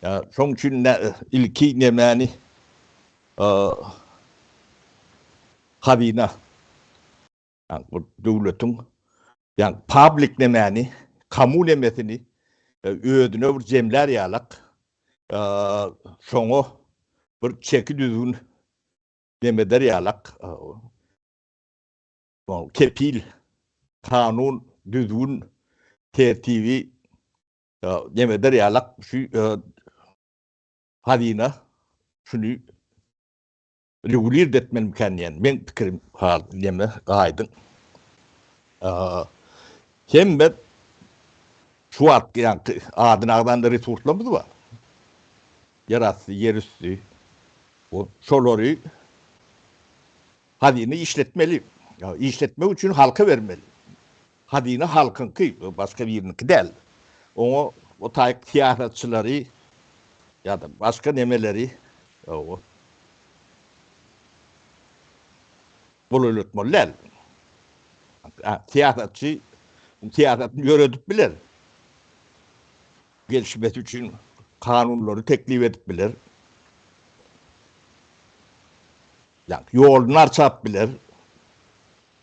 Şoň üçin ilki nemäni hazyna bu döwletiň ýa public nemäni kamu nemesini özüne bir jemlär ýalak şoňa bir çeki düzgün nemeder ýalak kepil kanun düzgün tertibi nemeder ýalak şu hazyna şuny regulird etmelimikän diýen meň pikirim hal neme aýdyň. Hemme şu wagt ýaňky adyny agzan resurslarymyz bar. Ýerasty, ýerüsti. Şolary hazyna işletmeli. Işletmek üçin halka bermeli. Hazyna halkyňky, başga biriniňki däl. Oňa o taýyk syýasatçylary ýa-da başga nemeleri golaýlatmaly däl. Syýasatçy syýasatyny ýöredip biler. Gelişmesi üçin kanunlary teklip edip biler. Ýoluny arçap biler.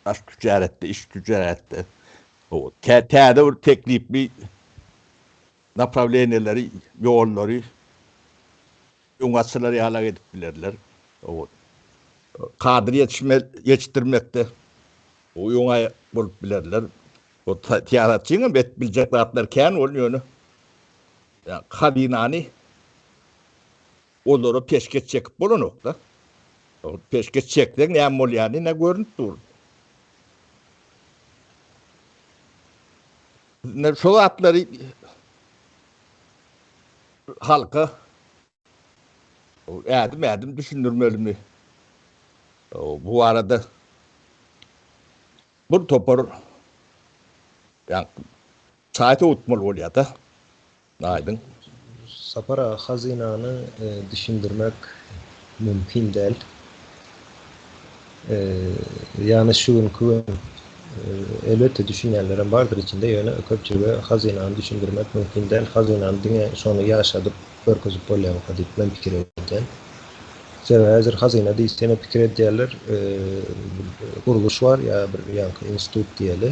Daş tüjaretde, iç tüjaretde täze bir teklipli naprawleniýeleri, ýollary öňe açylar ýalak edip bilerler. Kadr ýetişme, ýetişdirmekde öňe bolup bilerler. O syýasatçyň hem edip biljek zatlary kän bol ýöne hazynany olara peşgeş çekip bolanok-da. Peşgeş çekseň näme bolýany ine görnüp dur. Indi şo zatlary halka ädim-ädim düşündirmelimi? Bu barada bir topar ýa çaý sowutmaly bolýar-da. Aýdyň. Sapar aga hazynany düşündirmek mümkin däl. Ýagny şu günki gün elbetde düşünýänlerem bardyr içinde ýöne köpçülige hazynany düşündirmek mümkin däl. Hazynany diňe şony ýaşadyp görkezip bolýarmyka diýip men pikir edýän. Sebäbi häzir hazyna diýse ýene pikir edýärler gurluş bar ýa bir ýaňky institut diýeli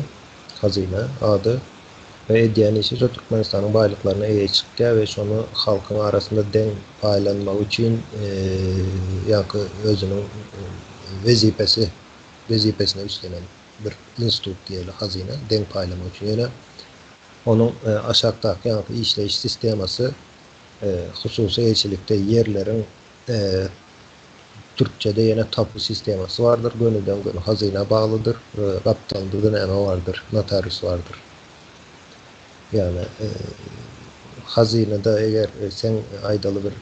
hazyna ady. We edýän işi şo Türkmenistanyň baýlyklaryna eýe çykýar we şony halkyň arasynda deň paýlanmagy üçin ýaňky özüniň wezipesi wezipesine üstlenen bir institut diýeli hazyna deň paýlamak üçin ýöne onuň aşakdaky ýaňky işleýiş sistemasy hususy eýeçilikde ýerleriň Türkçede ýene tapu sistemasy bardyr, gönüden-göni hazyna baglydyr, gapdalynda-da näme bardyr, notarius bardyr. Ýagny hazynada eger seň aýdaly bir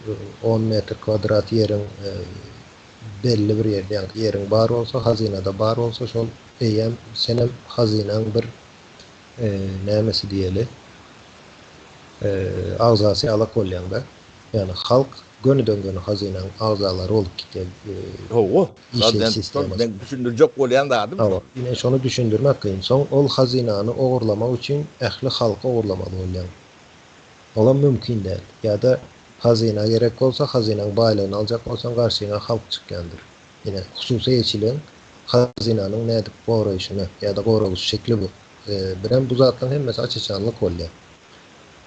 on metr kwadrat ýeriň belli bir ýerde ýagny ýeriň bar bolsa, hazynada bar bolsa şol eýýäm senem hazynaň bir nämesi diýeli agzasy ýalak bolýaň-da. Ýagny halk gönüden-göni hazynaň agzalary bolup gitýär. Hawa, işleýiş sistemasy. Men düşündirjek bolýan zadym şol. Ine şony düşündirmek kyn. Soň ol hazynany ogurlamak üçin ähli halky ogurlamaly bolýaň. Olam mümkin däl. Ýa-da hazyna gerek bolsa, hazynaň baýlygyny aljak bolsaň garşyňa halk çykýandyr. Ine hususy eýeçiligiň hazynanyň nädip goraýşyny ýa-da goralyş şekli bu. Birem bu zatlaryň hemmesi aç-açanlyk bolýar.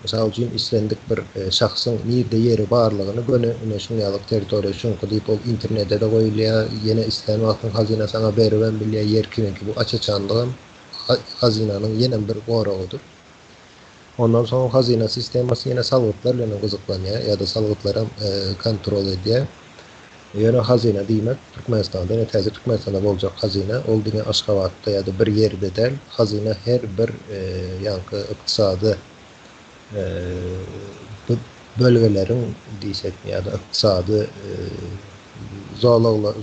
Mysal üçin, islendik bir şahsyň nirde ýeri barlygyny göni ine şuň ýalyk territoriýa şuňky diýip ol internete-de goýulýar, ýene islän wagtyň hazyna saňa beribem bilýär ýer kimiňki bu aç-açanlygam hazynanyň ýenem bir goragydyr. Ondan soň hazyna sistemasy ýene salgytlar bilenem gyzyklanýar ýa-da salgytlaram kontrol edýär. Ýöne hazyna diýmek Türkmenistanda ine täze Türkmenistanda boljak hazyna ol diňe Aşgabatda ýa-da bir ýerde däl hazyna her bir ýaňky ykdysady bölgeleriň diýsekmi ýa-da ykdysady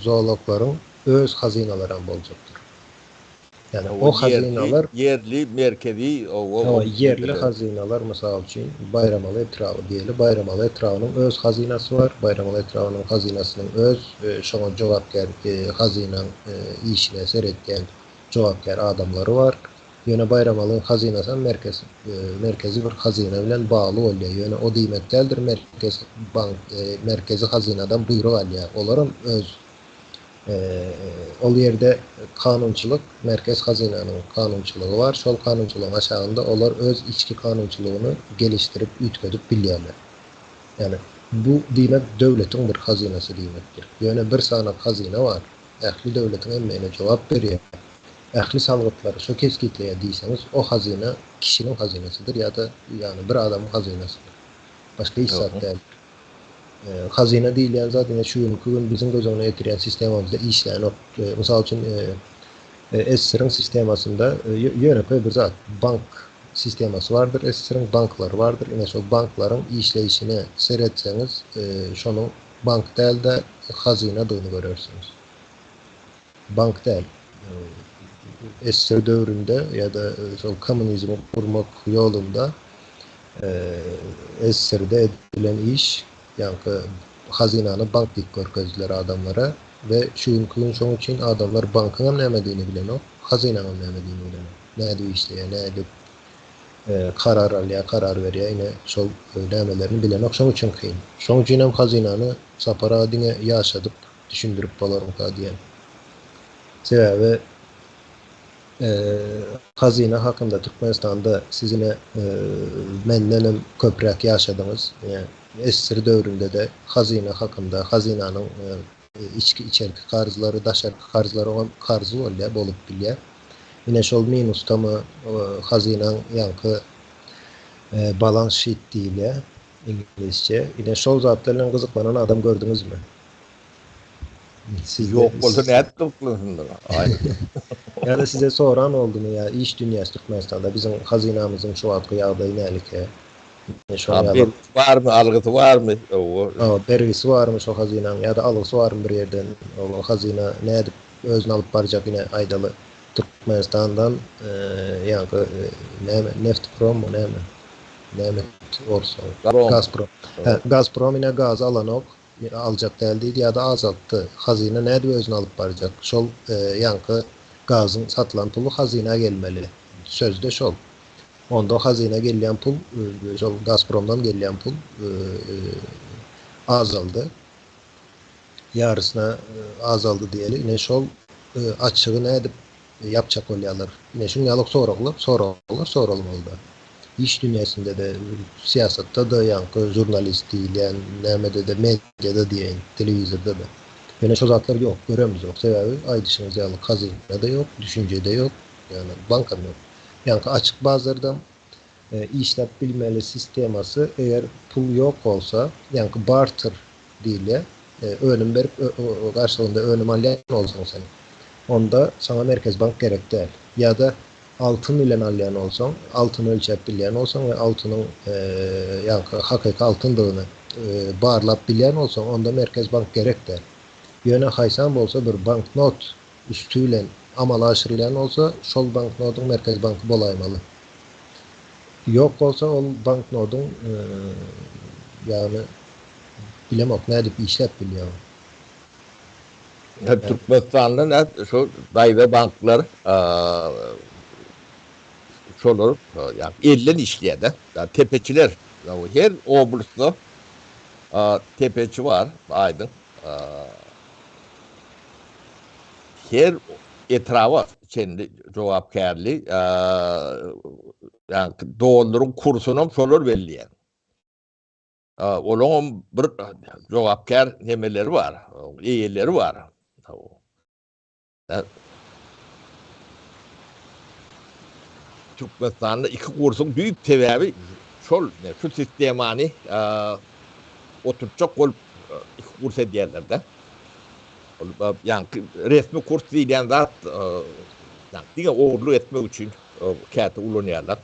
zolaklaryň öz hazynalaram boljakdyr. Ýagny o hazynalar ýerli, merkezi, hawa, ýerli hazynalar, mysal üçin, Baýramaly etraby diýeli, Baýramaly etrabynyň öz hazynasy bar, Baýramaly etrabynyň hazynasynyň öz şoňa jogapkär hazynaň işine seretýän jogapkär adamlary bar. Ýöne Baýramalyň hazynasam merkez merkezi bir hazyna bilen bagly bolýar. Ýöne o diýmek däldir merkez bank merkezi hazynadan buýruk alýar. Olaram öz Ol ýerde kanunçylyk, Merkez hazynanyň kanunçylygy bar. Şol kanunçylygyň aşagynda olar öz içki kanunçylygyny gelişdirip, üýtgedip bilýärler. Ýagny, bu diýmek döwletiň bir hazynasy diýmekdir. Ýöne bir sany hazyna bar, ähli döwletiň emmeýine jogap berýär, ähli salgytlary şo kesgitleýär diýseňiz, o hazyna kişiniň hazynasydyr ýa-da ýagny bir adamyň hazynasydyr. Başga hiç zat däldir. Hazyna diýilýän zat ine şu günki gün biziň göz öňüne getirýän sistemamyzda işlänok. Mysal üçin SSR-iň sistemasynda ýönekeý bir zat bank sistemasy bardyr, SSR-iň banklary bardyr. Ine şol banklaryň işleýşine seretseňiz şonuň bank däl-de hazynadygyny görersiňiz. Bank däl. SSR döwründe ýa-da şol kommunizmi gurmak ýolunda SSR-de edilen iş, ýaňky hazynany bank diýip görkezdiler adamlara we şu günki gün şoň üçin adamlar bankyňam nämedigini bilenok, hazynaňam nämedigini bilenok. Nädip işleýär, nädip karar alýar, karar berýär, ine şol nämelerini bilenok, şoň üçin kyn. Şoň üçinem hazynany Sapar aga diňe ýaşadyp düşündirip bolarmyka diýen. Sebäbi hazyna hakynda Türkmenistanda siz ine mendenem köpräk ýaşadyňyz. SSR döwründe-de hazyna hakynda, hazynanyň içki içerki karzlary, daşarky karzlary oňam karzy bolýar, bolup bilýär. Ine şol minusdamy hazynaň ýaňky balans şit diýilýär iňlisçe. Ine şol zatlar bilen gyzyklanan adam gördüňizmi? Siz Ýok bolsa nädip gyzyklansynlar? Ýa-da size soran boldumy ýa iş dünýäsi Türkmenistanda biziň hazynamyzyň şu wagtky ýagdaýy nälike? Şoň ýaly. Bergisi barmy, algysy barmy? Hawa. Hawa, bergisi barmy şo hazynaň ýa-da algysy barmy bir ýerden? Ol hazyna nädip özüni alyp barjak ine aýdaly Türkmenistandan ýaňky näme Neftprommy näme? Näme orus ol? Gazprom. Hä, Gazprom ine gazy alanok. Aljak däl diýdi ýa-da azaltdy. Hazyna nädip özüni alyp barjak? Şol ýaňky gazyň satylan puly hazyna gelmeli. Sözde şol. Onda hazyna gelýän pul, şol Gazpromdan gelýän pul azaldy. Ýarysyna azaldy diýeli. Ine şol açygy nädip ýapjak bolýarlar. Ine şuň ýaly soraglar, soraglar soralmalyda. Iş dünýäsinde-de, syýasatda-da, ýaňky žurnalist diýilýän nämede-de, mediada diýeýin, telewizorda-da. Ýöne şo zatlar ýok, göremizok. Sebäbi aýdyşyňyz ýaly hazyna-da ýok, düşünje-de ýok, ýagny bankam ýok. Ýaňky açyk bazarda işläp bilmeli sistemasy eger pul ýok bolsa, ýaňky barter diýilýär. Önüm berip, garşylygynda önüm alýan bolsaň sen, onda saňa Merkezi bank gerek däl. Ýa-da altyn bilen alýan bolsaň, altyny ölçäp bilýän bolsaň we altynyň ýaňky hakyky altyndygyny barlap bilýän bolsaň, onda Merkezi bank gerek däl. Ýöne haýsam bolsa bir banknot üsti bilen amala aşyrylýan bolsa, şol banknodyň Merkezi banky bolaýmaly. Ýok bolsa ol banknodyň ýagny Bilemok nädip işläp bilýär ol. Türkmenistanda nä şu daýza banklar şolar ýa elden işleýär-de. Tepeçiler her oblastda tepeçi bar aýdyň. Her etraba çenli jogapkärli ýa dollaryň kursunam şolar belleýär. Olaňam bir jogapkär nemeleri bar, eýeleri bar. Türkmenistanda iki kursuň düýp sebäbi şol, şu sistemany oturtjak bolup iki kurs edýärler-de. Ol ýaňky resmi kurs diýilýän zat diňe ogurlyk etmek üçin käte ulanýarlar.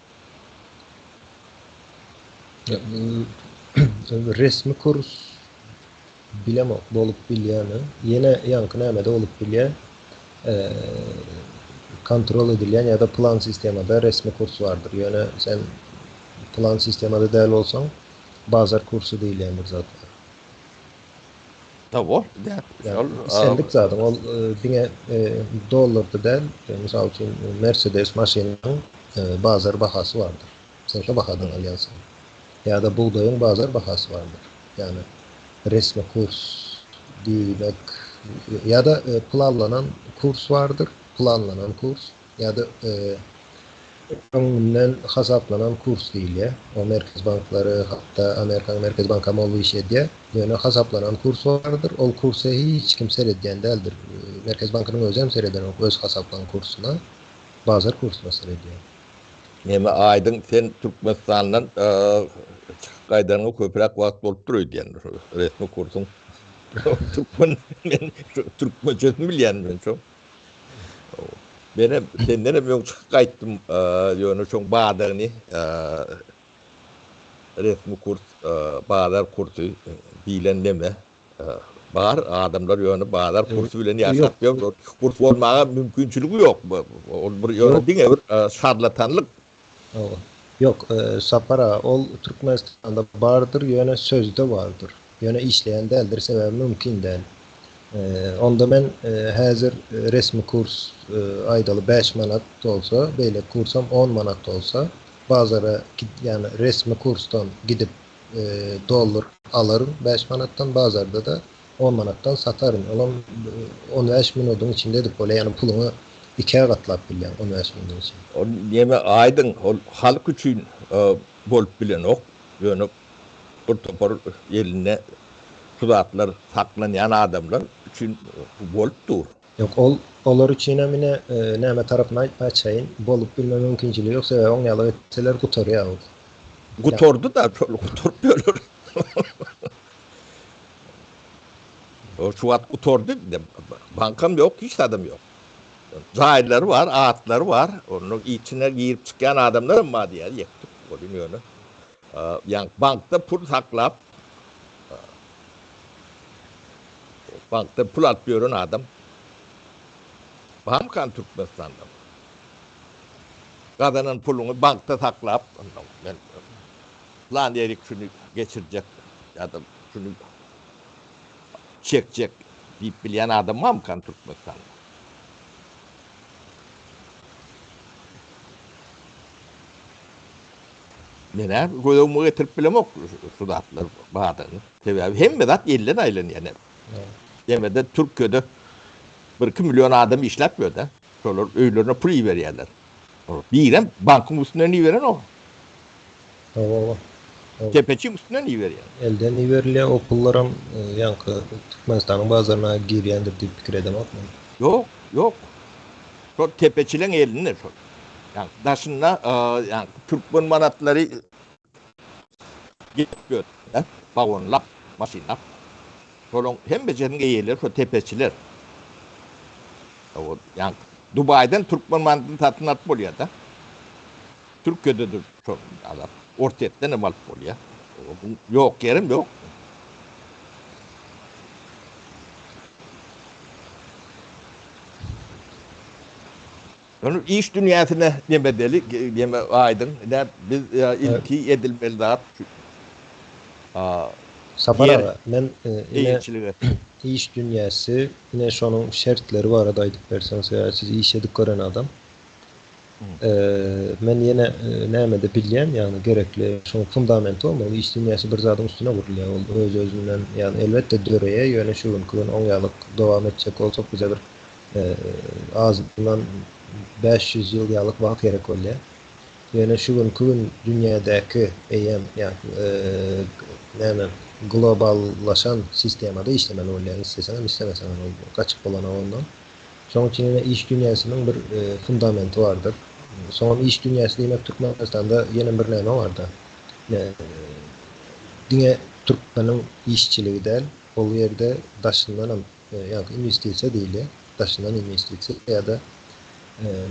Resmi kurs bilemok bolup bilýämi. Ýene ýaňky nämede bolup bilýä. Kontrol edilýän ýa-da plan sistemada resmi kurs bardyr. Ýöne sen plan sistemada däl bolsaň bazar kursy diýilýän bir zat bar. Hawa, şol islendik zadyň ol diňe dollarda däl, mysal üçin Mercedes maşynyň bazar bahasy bardyr. Sen şo bahadan alýansyň. Ýa-da bugdaýyň bazar bahasy bardyr. Ýagny resmi kurs diýmek ýa-da planlanan kurs bardyr, planlanan kurs ýa-da öňünden hasaplanan kurs diýilýär. O merkez banklary, hatda Amerikanyň merkez bankam ol işi edýär. Ýöne hasaplanan kurs bardyr. Ol kursa hiç kim seredýän däldir. Merkez bankynyň özem seredenok öz hasaplan kursuna. Bazar kursuna seredýär. Neme Aýdyň sen Türkmenistandan çykyp gaýdanyňa köpräk wagt bolupdyr öýdýän resmi kursuň türkmen men türkmençesini bilýän men şo. Menem sendenem öň çykyp gaýtdym ýöne şoň badagyny resmi kurs bazar kursy diýlen neme Bar adamlar ýöne bazar kursy bilen ýaşap ýör. Kurs bolmaga mümkinçiligi ýok. Ol bir ýöne diňe bir şarlatanlyk. Hawa. Ýok, Sapar aga, ol Türkmenistanda bardyr, ýöne sözde bardyr. Ýöne işleýän däldir, sebäbi mümkin däl. Onda men häzir resmi kurs aýdaly bäş manat bolsa, beýleki kursam on manat bolsa, bazara ýagny resmi kursdan gidip dollar alaryn bäş manatdan bazarda-da on manatdan sataryn. Olam on bäş minudyň içinde edip bolýar. Ýagny puluňy ikä gatlap bilýäň on bäş minudyň içinde. Ol neme aýdyň ol halk üçin bolup bilenok. Ýöne bir topar elinde şu zatlar saklanýan adamlar üçin bolup dur. Ýok ol olar üçinem ine näme tarapyny açaýyn bolup bilme mümkinçiligi ýok sebäbi oň ýaly etseler gutarýar ol. Gutardy da şol gutaryp ýörler. O şu wagt gutardy. Bankam ýok, hiç zadam ýok. Jaýlary bar, atlary bar. Onuň içine girip çykýan adamlaram bar diýýär, ýektik welin ýöne. Ýa bankda pul saklap, bankda pul alyp ýören adam barmykan Türkmenistanda? Gazanan puluňy bankda saklap, ondan men plan ýerik şuny geçirjek ýa-da şuny çekjek diýip bilýän adam barmykan Türkmenistanda? Men-ä göz öňüme getirip bilemok şu zatlar bardygyny. Sebäbi hemme zat elden aýlanýar. Demede Türkiýede 1-2 million adam işläp ýör-de. Şolar öýlerine pul iberýärler. Birem bankyň üstünden iberenok. Hawa. Tepeçiň üstünden iberýär. Elden iberilýär, o pullaram ýaňky Türkmenistanyň bazaryna girýändir diýip pikir edemok men. Ýok, ýok. Şol tepeçileň elinde şol. Ýaňky daşynda ýaňky türkmen manatlary gelip ýör, wagonlap, maşynlap. Şolaň hemmejesiniň eýeleri şo tepeçiler. Ýaňky Dubaýdan türkmen manadyny satyn alyp bolýar-da. Türkiýede-de şol azap. Orsýetden hem alyp bolýar. Ýok ýerem ýok. Ýöne iş dünýäsine neme edeli, neme aýdyň, ine biz ilki edilmeli zat şu. Sapar aga, men ine iş dünýäsi, ine şonuň şertleri barada aýdyp berseň, sebäbi siz iş edip gören adam. Men ýene nämede bilýän, ýagny gerekli şoň fundamenti bolmaly, iş dünýäsi bir zadyň üstüne gurulýar, ol öz-özünden, ýagny elbetde döreýär, ýöne şu günki gün oň ýalyk dowam etjek bolsak bize bir azyndan 500 ýyl ýalyk wagt gerek bolýar. Ýöne şu günki gün dünýädäki eýýäm ýagny näme globallaşan sistemada işlemeli bolýar, isleseňem islemeseňem ol gaçyp bolanok ondan. Şonuň üçin ýene iş dünýäsiniň bir fundamenti bardyr. Soňam iş dünýäsi diýmek Türkmenistanda ýene bir näme barda. Diňe türkmeniň işçiligi däl, ol ýerde daşyndanam ýagny inwestisiýa diýilýär. Daşyndan inwestisiýa ýa-da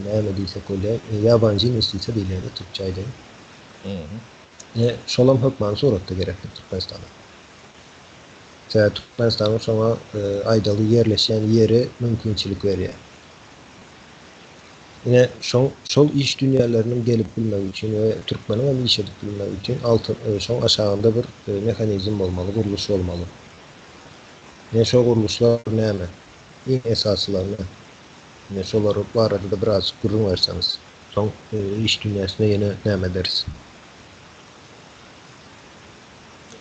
näme diýsek bolýar, ýabanjy inwestisiýa diýilýär-de türkçe aýdaýyn. Ine şolam hökmany suratda gerekdir Türkmenistana. Sebäbi Türkmenistanyň şoňa aýdaly ýerleşýän ýeri mümkinçilik berýär. Ine, şoň şol iş dünýäleriniň gelip bilmegi üçin we türkmeniň hem iş edip bilmegi üçin altyn şoň aşagynda bir mehanizm bolmaly, gurluş bolmaly. Ine, şo gurluşlar näme? Iň esasylary näme? Ine, şolar barada-da birazjyk gürrüň berseňiz. Soň iş dünýäsine ýene näme ederis?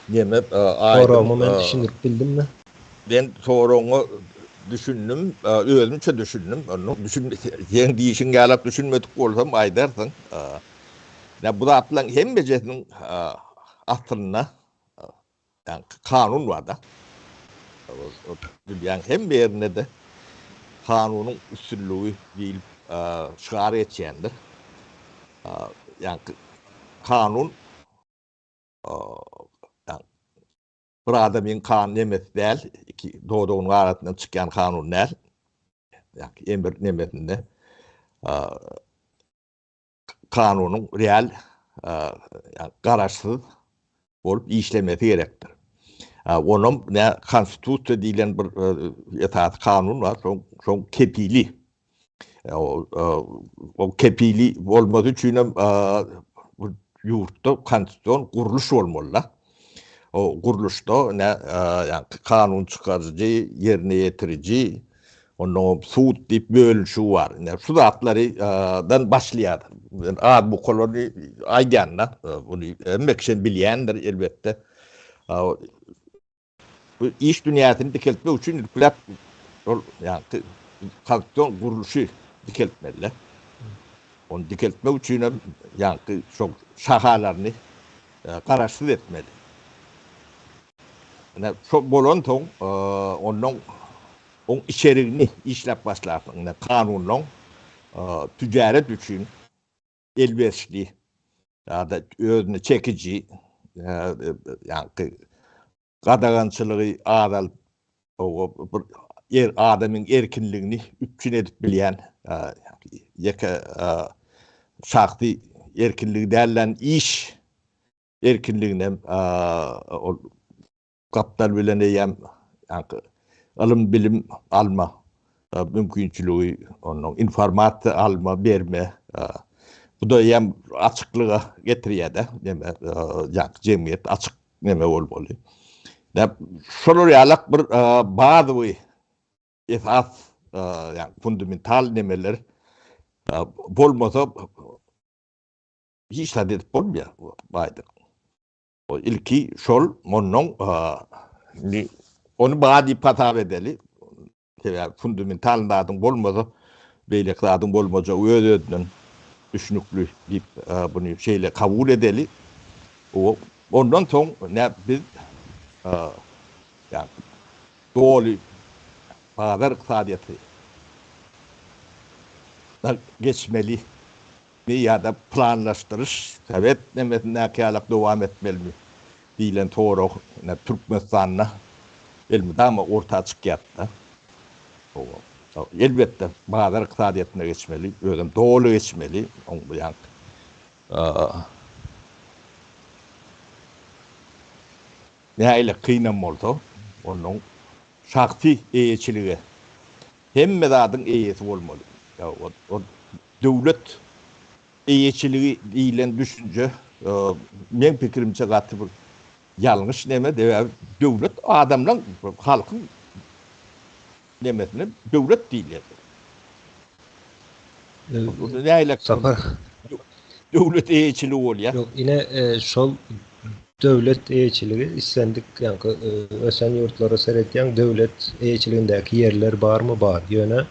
Neme aýdyň. Soragymy men düşündirip bildimmi? Men soragyňa düşündim, özümçe düşündim. Onda düşün, seň diýşiň ýalak düşünmedik bolsam aýdarsyň. Ýa bu zatlaryň hemmejesiniň aslynda ýa kanun bar-da. Dünýäň hemme ýerinde-de kanunyň üstünligi diýlip şygar geçýändir. Ýa kanun Bir adamyň kan nemesi däl, iki dodagynyň arasyndan çykýan kanun däl. Ýa emir nemesinde kanunyň real garaşsyz bolup işlemesi gerekdir. Onam ne konstitusiýa diýlen bir esasy kanun bar, şoň şoň kepili. O kepili bolmasy üçin hem bu ýurtda konstitusion gurluş bolmaly-da. O gurluşda ne ýa kanun çykaryjy, ýerine ýetiriji, ondan sud diýip bölünişigi bar. Ine şu zatlary dan başlaýar. Men az bukalaryny aýdýan-da, buny hemme kişi bilýändir elbetde. Bu iş dünýäsini dikeltmek üçin ilkiläp şol ýaňky konstitusion gurluşy dikeltmeli. Ony dikeltmek üçin hem ýaňky şol şahalaryny garaşsyz etmeli. Ine şo bolansoň ondan oň içerigini işläp başlarsyň. Ine kanunlaň tüjaret üçin elwerişli ýa-da özüne çekiji ýaňky gadagançylygy azalyp bir er adamyň erkinligini üpjün edip bilýän. Ýeke şahsy erkinligi däl-de iş erkinliginem ol gapdal bilen eýýäm ýaňky ylym-bilim alma mümkinçiligi, onnoň informasiýa alma, berme, bu-da eýýäm açyklyga getirýär-de, neme, ýaňky jemgyýet açyk neme bolmaly. Şolar ýalak bir bazawy esas, ýagny fundamental nemeler bolmasa hiç zat edip bolmaýar baýda. Ilki şol ondan indi ony ba diýip hasap edeli. Sebäbi fundamental zadyň bolmasa beýleki zadyň bolmajagy öz-özünden düşnükli diýip buny şeýle kabul edeli. Ondan soň nä biz ýa doly bazar ykdysadyýeti geçmeli mi ýa-da planlaşdyryş sowet nemesindäki ýalak dowam etmelimi diýlen sorag ine Türkmenistanda elmydama orta çykýar-da. Elbetde bazar ykdysadyýetine geçmeli, özem doly geçmeli. Oň ýaňky nähili kynam bolsa, onuň şahsy eýeçilige hemme zadyň eýesi bolmaly. Döwlet eýeçiligi diýlen düşünje meň pikirimçe gaty bir ýalňyş neme, sebäbi döwlet adamlaň, halkyň nemesine döwlet diýilýär. Nähili Sapar döwlet eýeçiligi bolýar? Ýok, ine şol döwlet eýeçiligi islendik ýaňky ösen ýurtlara seretýäň döwlet eýeçiligindäki ýerler barmy bar. Ýöne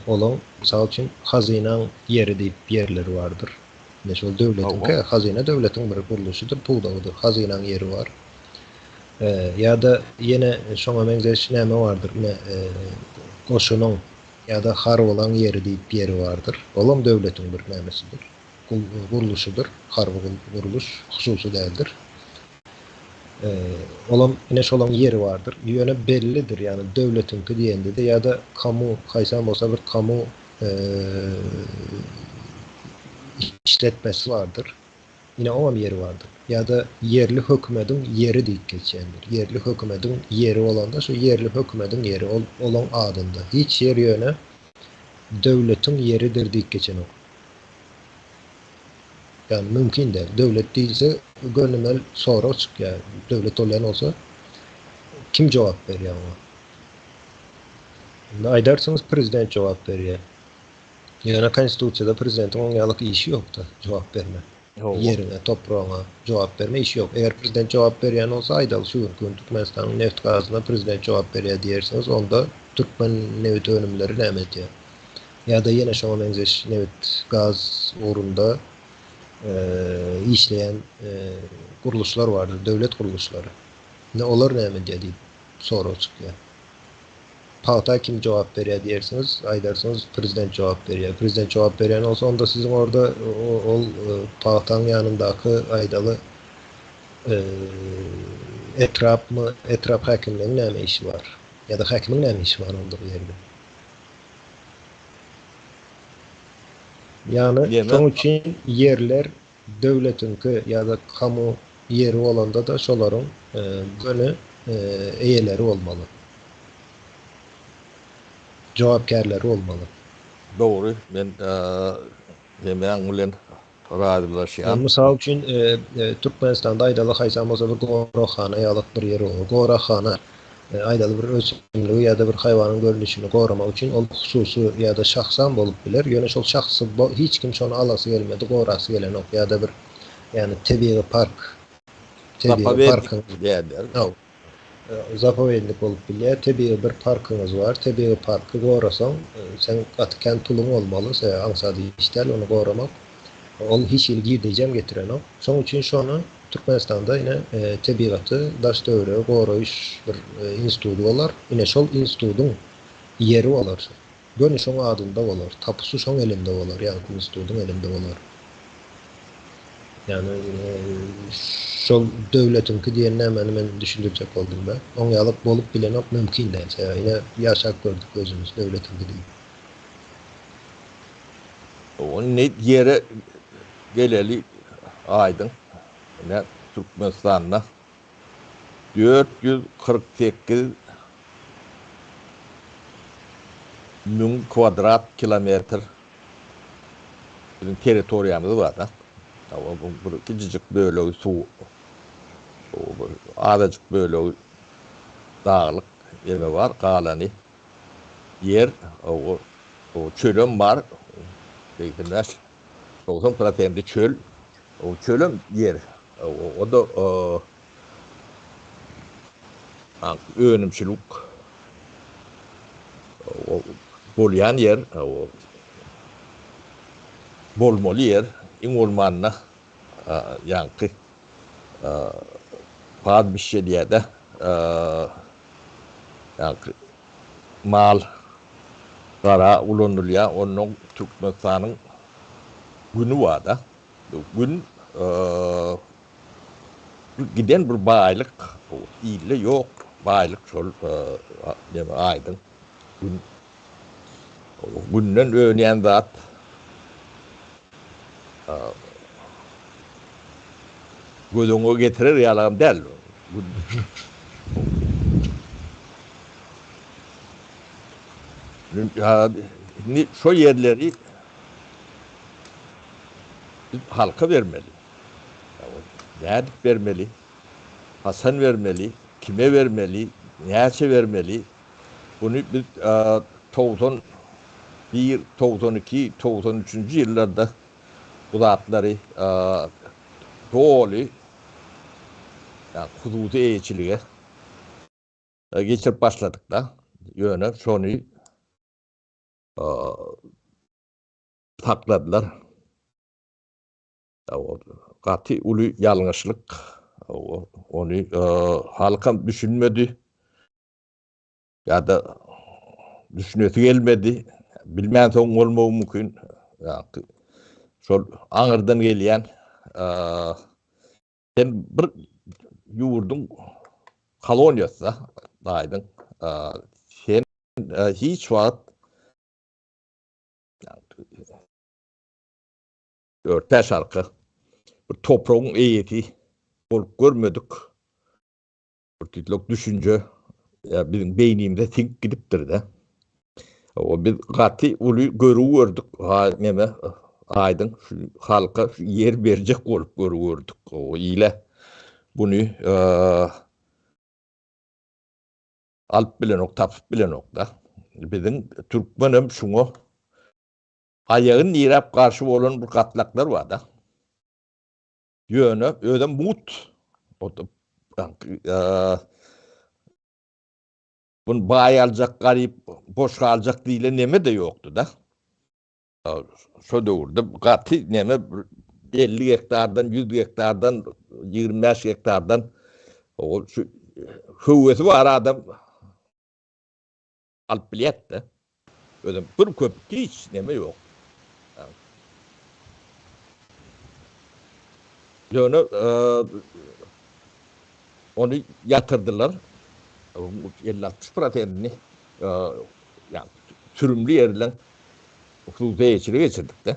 Olaň, mysal üçin, hazynaň ýeri diýip ýerleri bardyr. Ine şol döwletiňki, hazyna döwletiň bir gurluşydyr, pudagydyr. Hazynaň ýeri bar. Ýa-da ýene şoňa meňzeş näme bardyr? Ine, goşunyň ýa-da harbylaň ýeri diýip ýeri bardyr. Olam döwletiň bir nämesidir, gurluşydyr. Harby gurluş, hususy däldir. Olam ine şolaň ýeri bardyr. Ýöne bellidir, ýagny döwletiňki diýende-de ýa-da kamu, haýsam bolsa bir kamu işletmesi bardyr. Ine oňam ýeri bardyr. Ýa-da ýerli hökümediň ýeri diýip geçýändir. Ýerli hökümediň ýeri bolanda şu ýerli hökümediň ýeri ol olaň adynda. Hiç ýer ýöne döwletiň ýeridir diýip geçenok. Ýagny mümkin däl. Döwlet diýilse gönümel sorag çykýar. Döwlet bolýan bolsa kim jogap berýär oňa? Indi aýdarsyňyz prezident jogap berýär. Ýöne konstitusiýada prezidentiň oň ýalyk işi ýokda jogap berme. Ýeriňe, topragyňa jogap berme işi ýok. Eger prezident jogap berýän bolsa aýdaly şu günki gün Türkmenistanyň neft gazyna prezident jogap berýär diýersiňiz onda türkmen nebit önümleri näme edýär? Ýa-da ýene şoňa meňzeş nebit-gaz ugrunda işleýän gurluşlar bardyr, döwlet gurluşlary. Indi olar näme edýär diýip sorag çykýar. Pagta kim jogap berýär diýersiňiz, aýdarsyňyz prezident jogap berýär. Prezident jogap berýän bolsa onda siziň orda ol pagtaň ýanyndaky aýdaly etrapmy, etrap häkimligiň näme işi bar? Ýa-da häkimiň näme işi bar onda bu ýerde? Ýagny şoň üçin ýerler döwletiňki ýa-da kamu ýeri bolanda-da şolaryň göni eýeleri bolmaly. Jogapkärleri bolmaly. Dogry, men hemmäň bilen razylaşýan. Mysal üçin, Türkmenistanda aýdaly haýsam bolsa bir goraghana ýalyk bir ýer bolar. Goraghana aýdaly bir ösümligi ýa-da bir haýwanyň görnüşini goramak üçin ol hususy ýa-da şahsam bolup biler. Ýöne şol şahsy hiç kim şony alasy gelmedi, gorasy gelenok ýa-da bir ýagny tebigy park tebigy parkyň diýerler. Zapowednik bolup bilýär. Tebigy bir parkyňyz bar. Tebigy parky gorasaň, seň gaty kän puluň bolmaly. Sebäbi aňsat iş däl ony goramak. Ol hiç hili girdeýjem getirenok. Şoň üçin şony Türkmenistanda ine tebigaty, daş-töweregi goraýyş bir institudy bolar. Ine şol institudyň ýeri bolar şol. Göni şoň adynda bolar. Tapusy şoň elinde bolar, ýagny institudyň elinde bolar. Ýagny şol döwletiňki diýen nämäni men düşündirjek boldum-da. Oň ýalyk bolup bilenok, mümkin däl. Sebäbi ine ýaşap gördük özümiz döwletiňki diýip. Indi ýere geleli aýdyň. Ine Türkmenistanda 448 müň kwadrat kilometr biziň territoriýamyz bar-da. Bu bir kiçijik bölegi suw, azajyk bölegi daglyk ýere bar, galany ýer, çölem bar, 85, 90 prosendi çöl, çölem ýer, o-da önümçilik bolýan ýer, bolmaly ýer, iň bolmanda ýaňky pazbişşe diýýär-de, ýaňky mal gara ulanylýar, onnoň Türkmenistanyň güni bar-da. Gün giden bir baýlyk, ilde ýok baýlyk şol neme aýdyň gün. Günden önýän zat göz öňüňe getirer ýalagam däl. Indi şo ýerleri biz halka bermeli. Nädip bermeli? Haçan bermeli? Kime bermeli? Näçe bermeli? Muny biz 91, 92, 93-nji ýyllarda bu zatlary doly hususy eýeçilige geçirip başladyk-da. Ýöne şony sakladylar. Gaty uly ýalňyşlyk. Ony halkam düşünmedi. Ýa-da düşünesi gelmedi. Bilmänsoň bolmagy mümkin. Şol aňyrdan gelýän sen bir ýurduň koloniýasy-da, aýdyň. Sen hiç wagt Dört-bäş arka bir topragyň eýesi bolup görmedik bir tüýtlük düşünje biziň beýnimize siňip gidipdir-de. O biz gaty uly görgi gördük. Ha neme aýdyň şu halka şu ýer berjek bolup görgi gördük. O ile buny alyp bilenok, tapyp bilenok-da. Biziň türkmenem şuňa Aýagyny diräp garşy bolan bir gatlaklar bar-da. Ýöne özem mugt. Bunu baý aljak, garyp boş galjak diýlen neme-de ýokdy-da. Şo döwürde gaty neme 50 gektardan, 100 gektardan, 25 gektardan şu höwesi bar adam Alyp bilýätde. Özem bir köpük hiç neme ýok. Ýöne ony ýatyrdylar. 50-60 prosentini ýa sürümli ýerleň hususy eýeçilige geçirdik-de.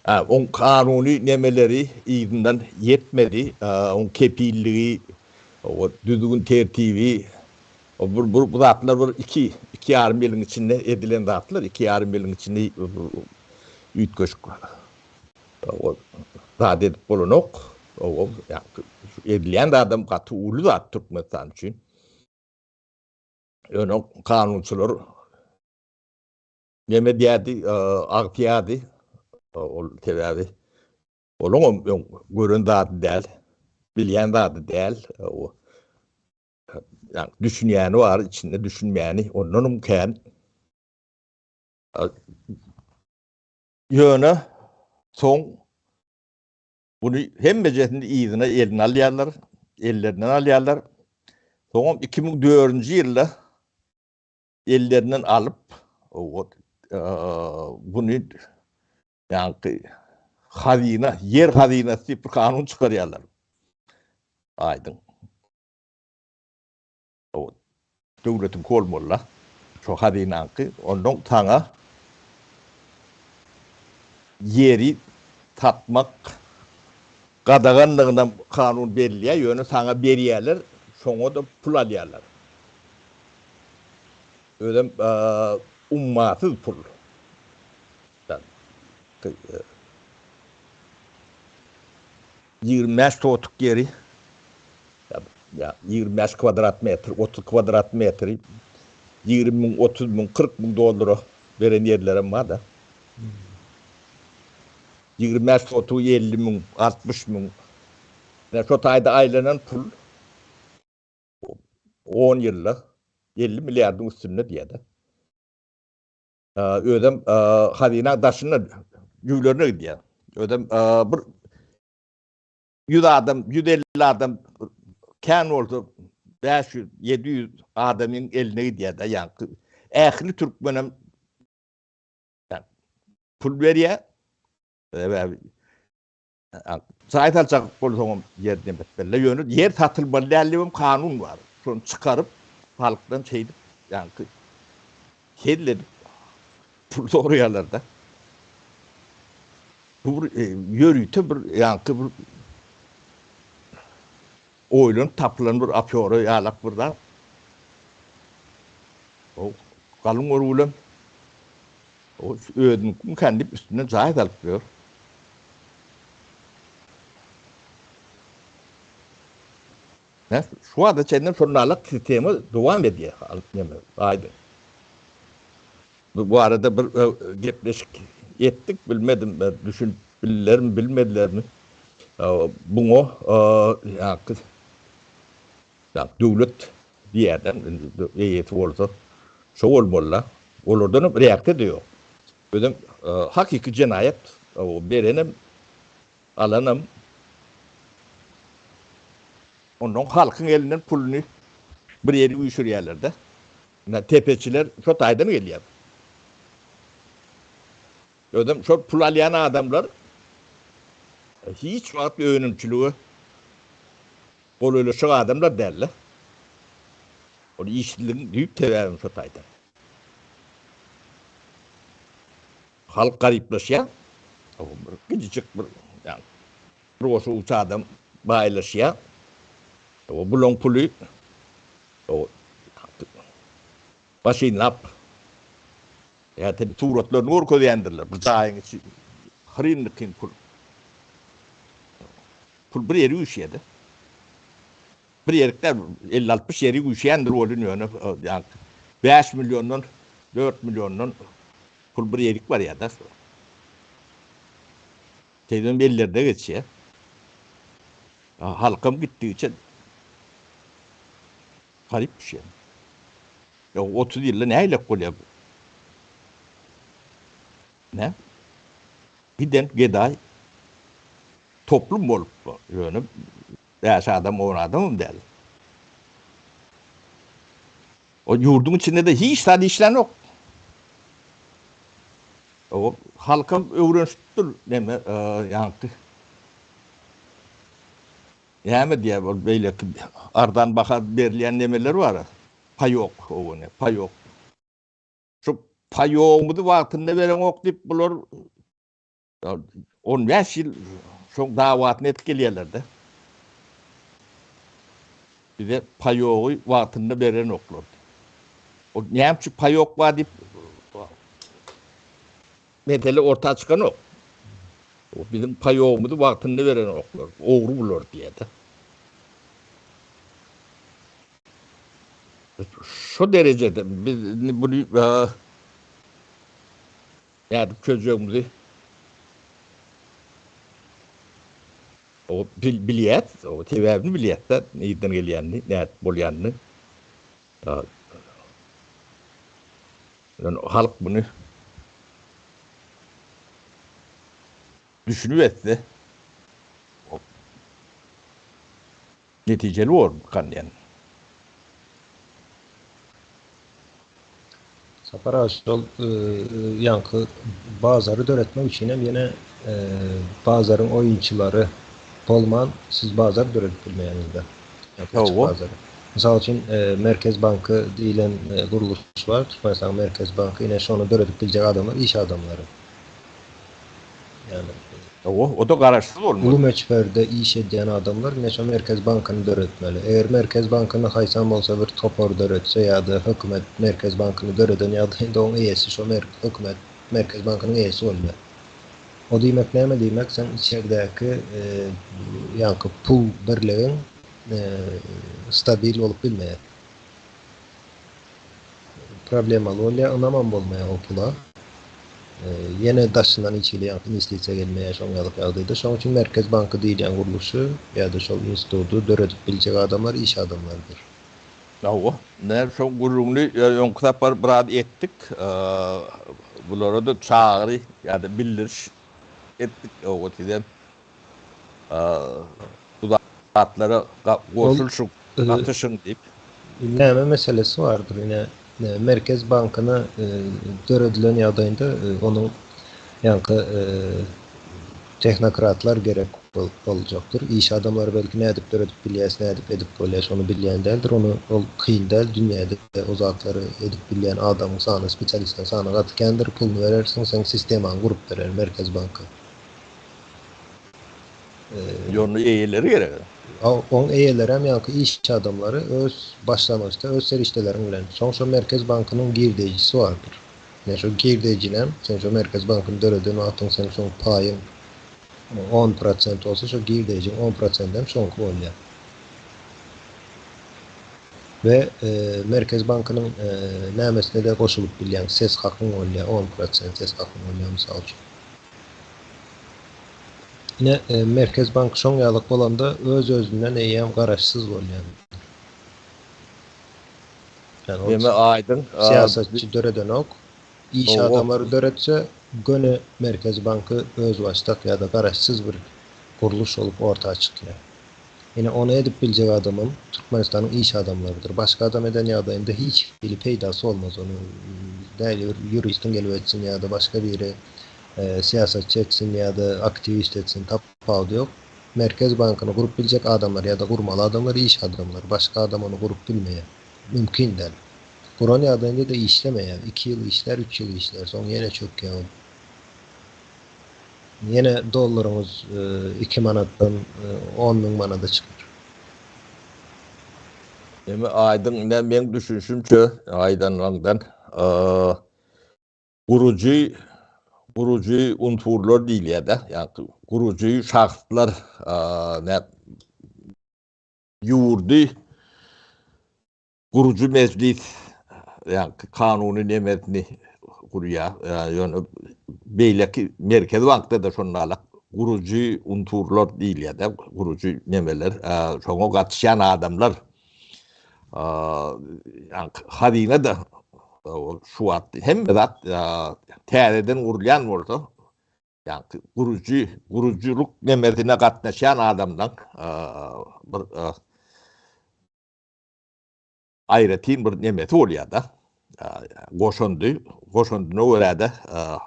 Oň kanuny nemeleri yzyndan ýetmedi. Oň kepilligi, düzgün tertibi, bu bu zatlar bir iki, iki ýarym ýylyň içinde edilen zatlar, iki ýarym ýylyň içinde üýtgeşik zat edip bolanok. Edilýän zadam gaty uly zat Türkmenistan üçin. Ýöne kanunçylar Neme diýerdi, agtýardy. Ol sebäbi olaňam öň gören zady däl, bilýän zady däl. O ýa düşünýäni bar, içinde düşünmeýäni ondanam kän. Ýöne soň buny hemmejesini yzyna eline alýarlar, ellerinden alýarlar. Soňam 2004-nji ýylda ellerinden alyp, buny ýaňky hazyna, ýer hazynasy diýip bir kanun çykarýarlar. Aýdyň. Döwletiňki bolmaly-da. Şo hazynaňky. Ondan saňa. Ýeri satmak gadaganlygyna kanun berilýär, ýöne saňa berýärler, şoňa-da pul alýarlar. Özem ummasyz pul. 25 sotuk ýeri, ýa 25 kwadrat metr, 30 kwadrat metri 20 müň, 30 müň, 40 müň dollara beren ýerlerem bar-da. 25 sotugy 50 müň, 60 müň. Ine şo taýda aýlanan pul on ýylda 50 milliardyň üstünde diýýär-de. Özem hazynaň daşynda jübülerine gidýär. Özem bir 100 adam, 150 adam kän bolsa 500, 700 adamyň eline gidýär-de, ýaňky ähli türkmenem pul berýär. Sebäbi Jaý saljak bolsaňam ýer demetmeli. Ýöne ýer satylmaly däl diýip hem kanun bar. Şony çykaryp halkdan şeýdip ýaňky hezil edip pul soraýarlar-da. Bu bir ýörite bir ýaňky bir oýlanyp tapylan bir afýora ýalak bir zat. O galyň görgülem O özüniňkimikän diýip üstünden jaý salyp ýör. Näs şu wagta çenli şondalyk sistema dowam edýär. Alyp neme aýdyň. Bu barada bir e, gepleşik etdik, bilmedim, e, düşünip bildilermi, bilmedilermi. E, buňa ýa-ki Ýa döwlet diýýärler, indi eýesi bolsa şo bolmaly-da. Olardanam reaksiýa-da ýok. Özem hakyky jenaýat, berenem, alanam. Onnoň halkyň elinden puluny bir ýere üýşürýärler-de. Ine, tepeçiler şo taýdan gelýär. Özem şol pul alýan adamlar hiç wagt önümçilige Golaýlaşjak adamlar däl-de. Ol işsizligiň düýp sebäbem şo taýda. Halk garyplaşýar. Bir kiçijik bir ýagny bir goşa uç adam baýlaşýar. O bulaň puly o maşynlap ýa-da suratlaryny görkezýändirler. Bir jaýyň içi hyryn-dykyn pul. Pul bir ýere üýşýär-de. Bir ýerik däl, elli-altmyş ýeri üýşýändir welin ýöne ýa 5 milliondan, 4 milliondan pul bir ýerik barýar-da. Şeýdibem ellerde geçýär. Halkam gitdigiçe garyp düşýär. Ýa 30 ýylda nähilek bolýar bu? Nä? Giden gedaý toplum bolup, ýöne bäş adam, on adamam däl. O ýurduň içinde-de hiç zat işlänok. O halkam öwrenişipdir, neme, ýaňky. Näme diýýär ol beýleki arzan baha berilýän nemeler bar. Paýok, o ne, paýok. Şu paýogymyzy wagtynda bereňok diýip bular 15 ýyl şoň dawasyny edip gelýärler-de. Bize paýogy wagtynda berenoklar. O näme üçin paýok bar diýip mesele orta çykanok. O biziň paýogymyzy wagtynda berenoklar. Ogry bular diýýär-de. Şu derejede biz indi buny nädip çözjegimizi o bilýäs, o sebäbini bilýäs-de, nirden gelýänini, nädip bolýanyny. Ýöne halk muny düşünip etse, Netijeli bormykan diýen. Sapar aga şol ýaňky bazary döretmek üçinem ýene bazaryň oýunçylary bolman siz bazar döredip bilmeýäňizde. Açyk bazary. Mysal üçin Merkez banky diýlen gurluş bar, Türkmenistanyň Merkez banky ine şony döredip biljek adamlar iş adamlary. Ýagny Hawa, o-da garaşsyz bolmaly. Uly möçberde iş edýän adamlar ine şo Merkez bankyny döretmeli. Eger Merkez bankyny haýsam bolsa bir topar döretse ýa-da hökümet Merkez bankyny döreden ýagdaýynda oň eýesi şo hökümet Merkez bankynyň eýesi bolýar. O diýmek näme diýmek, seň içerdäki ýaňky pul birligiň stabil bolup bilmeýär. Problemaly bolýar, ynamam bolmaýar o pula. Ýene daşyndan hiç hili ýaňky inwestisiýa gelmeýär şoň ýalyk ýagdaýda. Şoň üçin Merkez banky diýilýän gurluşy ýa-da şol instituty döredip biljek adamlar iş adamlarydyr. Hawa, näme şoň gürrüňini öňki sapar biraz etdik. Bulara-da çagyry ýa-da bildiriş etdik. Hawa, sizem bu zatlara goşulyşyň, gatyşyň diýip. Näme meselesi bardyr? Ine, Merkez bankyna döredilen ýagdaýynda onuň ýaňky tehnokratlar gerek boljakdyr. Iş adamlary belki nädip döredip bilýäs, nädip edip bolýar, şony bilýän däldir. Ony ol kyn däl, dünýäde o zatlary edip bilýän adamyň sany, spesialistleriň sany gaty kändir. Puluny berersiň, seň sistemaňy gurup berer Merkez banky. Ýöne eýeleri gerek. Oň eýelerem ýaňky iş adamlary öz başlangyçda öz serişdeleriň bilen. Soň şo Merkez bankynyň girdeýjisi bardyr. Ine şo girdeýjinem sen şo Merkez bankyny döreden wagtyň seň şoň paýyň on prosent bolsa şo girdeýjiň on prosendem şoňky bolýar. We Merkez bankynyň nämesine-de goşulyp bilýäň ses hakyň bolýar on prosent ses hakyň bolýar mysal üçin. Ine, Merkez bank şoň ýalyk bolanda öz-özünden eýýäm garaşsyz bolýar. Ýagny ol Ýöne aýdyň, syýasatçy döredenok, iş adamlary döretse, göni Merkez banky özbaşdak ýa-da garaşsyz bir gurluş bolup orta çykýar. Ine, ony edip biljek adamam Türkmenistanyň iş adamlarydyr. Başga adam eden ýagdaýynda hiç hili peýdasy bolmaz. Ony däli bir ýuristiň gelip etsin ýa-da başga biri syýasatçy etsin ýa-da aktiwist etsin, tapawudy ýok. Merkez bankyny gurup biljek adamlar ýa-da gurmaly adamlar iş adamlary. Başga adam ony gurup bilmeýär. Mümkin däl. Guran ýagdaýynda-da işlemeýär. Iki ýyl işlär, üç ýyl işlär, soň ýene çökýär ol. Ýene dollaryňyz iki manatdan 10 000 manada çykar. Eme aýdyň ine meň düşünşimçe aýdanlaňdan gurujy gurujy unsurlar diýilýär-de, ýagny gurujy şahslar nä ýurdy Gurujy mejlis ýaňky kanuny nemesini gurýar. Ýöne beýleki Merkezi bankda-da şonalak gurujy unsurlar diýilýär-de, gurujy nemeler, şoňa gatyşýan adamlar ýaňky hazyna-da şu wagt hemme zat täzeden gurulýan bolsa, ýaňky gurujy, gurujylyk nemesine gatnaşýan adamlaň bir aýratyn bir nemesi bolýar-da, goşundy, goşundyna görä-de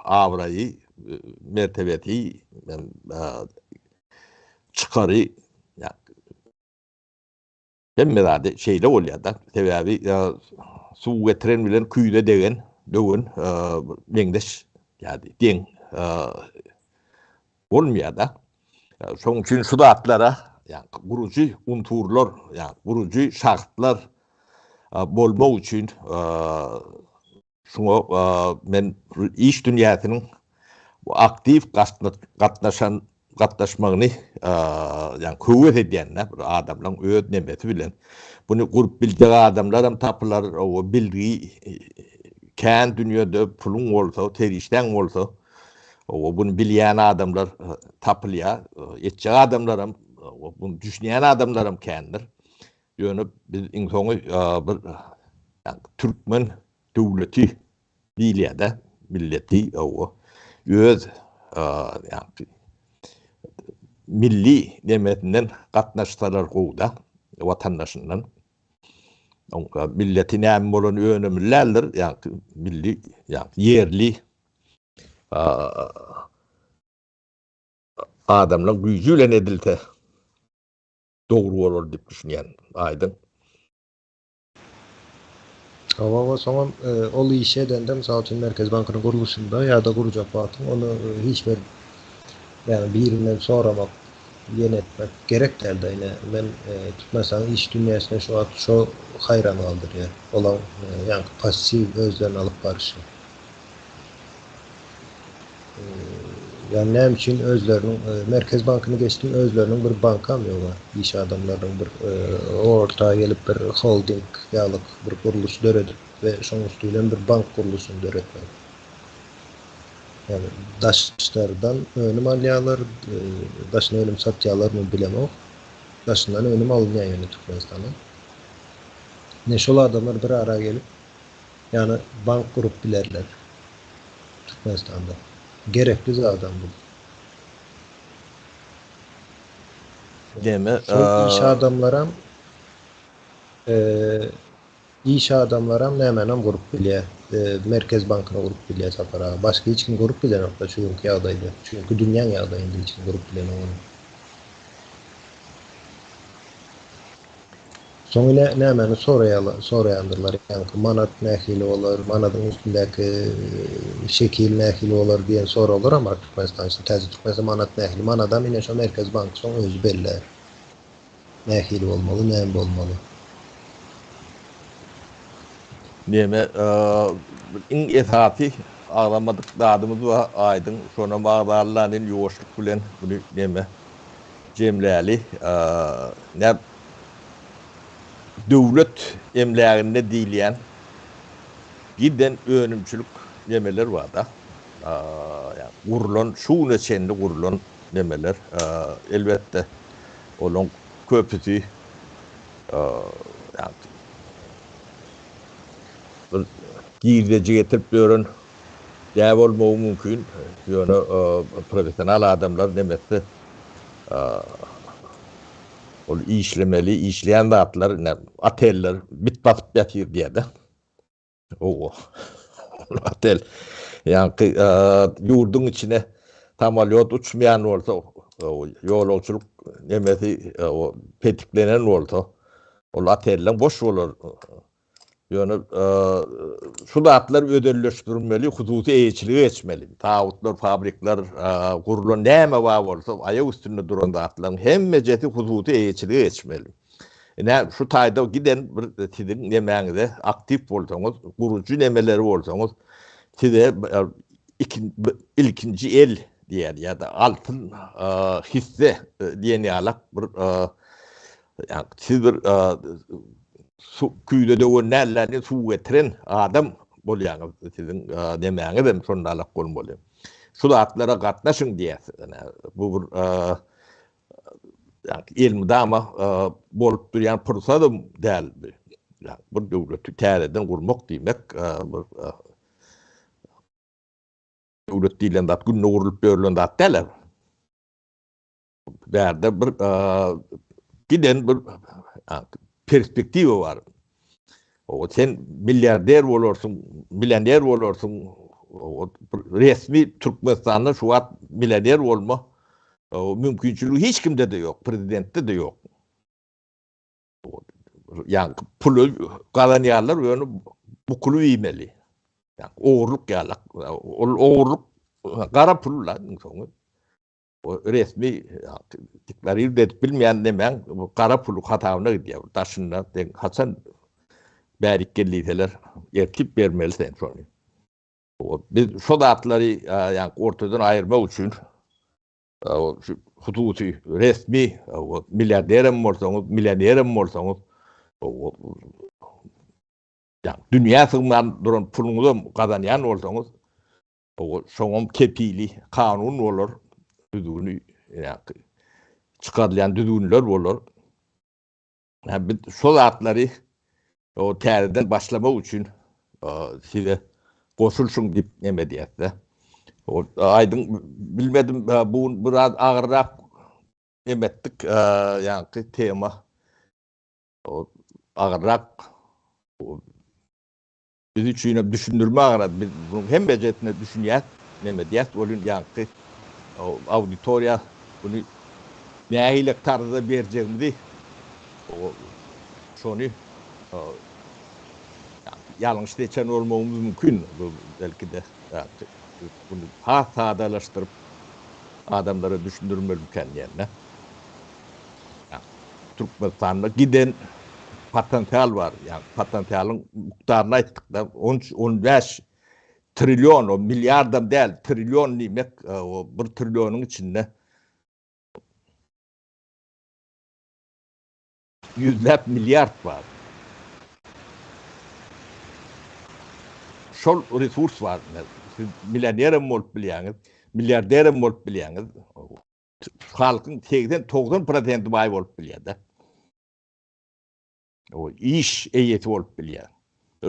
abraýy, mertebesi, çykary, hemme zady şeýle bolýar-da. Sebäbi suw getiren bilen küýze degen, döwen meňzeş ýa-da deň bolmaýar-da. Şonuň üçin şu zatlara, ýagny gurujy unsurlar, ýagny gurujy şahslar bolmak üçin şuňa men iş dünýäsiniň aktiw gatnaşan gatnaşmagyny ýagny höwes edýän-de bir adamlaryň öz nemesi bilen buny gurup biljek adamlaram tapylar, o bilgi kän dünýede puluň bolsa, serişdäň bolsa Owa, buny bilýän adamlar tapylýar. Etjek adamlaram, buny düşünýän adamlaram kändir. Ýöne biz iň soňy bir türkmen döwleti diýilýär-de, milleti, owa, öz milli nemesinden gatnaşsalar gowy-da, watandaşyndan. Milleti näme bolan önemli däldir, ýagny milli, ýagny ýerli adamlaň güýji bilen edilse dogry bolar diýip düşünýän Aýdyň. Hawa hawa soňam ol işi edende mysal üçin Merkezi bankynyň gurluşynda ýa-da gurjak wagtyň ony hiç bir. Ýagny birinden soramak, ýene etmek gerek dälde ine men Türkmenistanyň iş dünýäsine şu wagt şo haýran galdyrýar. Olaň ýaňky passiw özlerini alyp baryşy. Ýagny näme üçin özleriniň Merkez bankyny geçdim özleriniň bir bankam ýoga iş adamlarynyň bir orta gelip bir holding ýalyk bir gurluş döredip we şoň üsti bilen bir bank gurluşyny döretmek. Ýagny daşlardan önüm alýarlar, daşyna önüm satýarlarmy bilemok. Daşyndan önüm alynýar ýöne Türkmenistana. Ine şol adamlar bir ara gelip ýagny bank gurup bilerler Türkmenistanda. Gerekli zadam bu. Deme, Şol iş adamlaram Iş adamlaram nämänem gurup bilýär. Merkez bankyny gurup bilýär Sapar aga. Başga hiç kim gurup bilenokda şu günki ýagdaýda. Şu günki dünýäň ýagdaýynda hiç kim gurup bilenok ony. Soň ine nämäni soraýarlar, soraýandyrlar ýaňky manat nähili bolar, manadyň üstündäki şekil nähili bolar diýen soraglaram bar Türkmenistan üçin. Täze Türkmenistan manat nähili? Manadam ine şo Merkez banky soň özi bellär. Nähili bolmaly, näme bolmaly? Neme, iň esasy agzamadyk zadymyz bar, aýdyň, şonam agzalylan indi ýuwaşlyk bilen muny neme jemläli. Nä döwlet emläginde diýilýän giden önümçilik nemeler bar-da. Ýagny gurlan, şu güne çenli gurlan nemeler. Elbetde, olaň köpüsi ýagny bir girdeji getirip ýören däl bolmagy mümkin. Ýöne professional adamlar nemesi ol işlemeli, işleýän zatlar, ine, oteller bit basyp ýatyr diýýär-de. Owo. Otel. Ýaňky ýurduň içine samolýot uçmaýan bolsa, ýolagçylyk nemesi petiklenen bolsa, ol oteller boş bolar. Ýöne şu zatlar özelleşdirilmeli, hususy eýeçilige geçmeli. Zawodlar, fabrikler, gurlan näme bar bolsa, aýak üstünde duran zatlaryň hemmejesi hususy eýeçilige geçmeli. Ine, şu taýda giden bir siziň nemäňize aktiw bolsaňyz, gurujy nemeleri bolsaňyz, size ilkinji el diýen ýa-da altyn hisse diýen ýalak bir siz bir küýze döwen dälläni suw getiren adam bolýaňyz, siziň nemäňiz hem şondalak bolmaly. Şu zatlara gatnaşyň diýýäs. Bu bir elmydama bolup durýan pursadam däl bu. Bir döwleti täzeden gurmak diýmek bir döwlet diýlen zat günde gurlup ýörlen zat däl. Bärde bir giden bir perspektiwa bar. O sen milliarder bolarsyň, millioner bolarsyň. O resmi Türkmenistanda şu wagt millioner bolma mümkinçiligi hiç kimde-de ýok, prezidentde-de ýok. Ýa puly gazanýarlar, ýöne bukulyp iýmeli. Ýa ogurlyk ýalak. Ol ogurlyk gara pul la iň soňy. O resmi deklarir edip bilmeýän nemäň gara puly hasabyna gidýär. Daşynda sen haçan bärik gel diýseler, ertip bermeli sen şony. Biz şo zatlary ýa ortadan aýyrmak üçin şu hususy resmi milliarderem bolsaňyz, millionerem bolsaňyz, ýa dünýä sygman duran puluňyzam gazanýan bolsaňyz, Şoňam kepili kanun bolar, düzgüni ýa-da çykarylýan düzgünler bolar. Ýa biz şo zatlary o täzeden başlamak üçin size goşulşyň diýip neme edýäs-de. O aýdyň bilmedim bu gün biraz agyrrak neme etdik ýaňky tema. O agyrrak Biz üçinem düşündirme agyr, biz munuň hemmejesine düşünýäs, neme diýäs welin ýaňky auditoriýa muny nähili tarzda berjegimizi şony ýalňyş seçen bolmagymyz mümkin, belki-de muny has sadalaşdyryp. adamlara düşündirmelimikän diýende. Türkmenistanda giden potensial bar. Ýagny potensialyň mukdaryny aýtdykda 13 15 trillion, o milliardam däl, trillion diýmek, o bir trillionyň içinde ýüzläp milliard bar. Şol resurs bar. Siz millionerem bolup bilýäňiz, milliarderem bolup bilýäňiz. Halkyň 80-90 prosenti baý bolup bilýär-de. O iş eýesi bolup bilýär.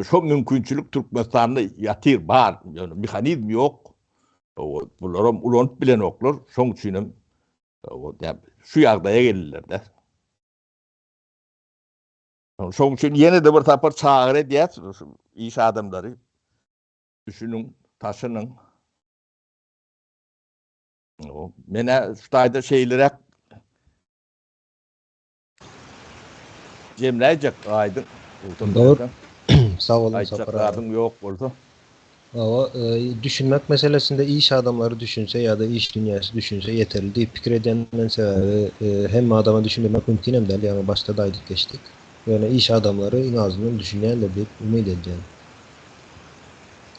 Şo mümkinçilik Türkmenistanda ýatyr, bar, ýöne mehanizm ýok. Bularam ulanyp bilenoklar, şoň üçin hem şu ýagdaýa geldiler-de. Şoň üçin ýene-de bir sapar çagyry edýäs, iş adamlary düşüniň, taşynyň. Men-ä şu taýda şeýleräk Jemläýjek aýdyň. Dogry. Sag boluň Aýtjak Sapar aga. zadyň ýok bolsa. Hawa, düşünmek meselesinde iş adamlary düşünse ýa-da iş dünýäsi düşünse ýeterli diýip pikir edýän men sebäbi hemme adama düşündirmek mümkinem däl ýaňy başda-da aýdyp geçdik. Ýöne iş adamlary iň azyndan düşünýändir diýip umyt edýän.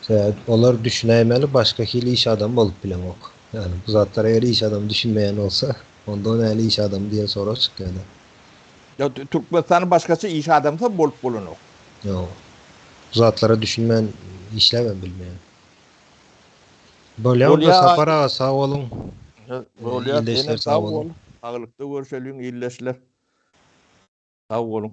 Sebäbi olar düşünäýmeli başga hili iş adamy bolup bileňok. Ýagny bu zatlara eger iş adamy düşünmeýän bolsa Onda o näli iş adamy diýen sorag çykýada. Ýa Türkmenistanda başgaça iş adamsam bolup bolanok. Ýok. Bu zatlara düşünmän işläbem bilmeýän. Bolýa onda Sapar aga sag boluň. Bolýa senem sag bol. Saglykda görşeliň ildeşler. Sag boluň.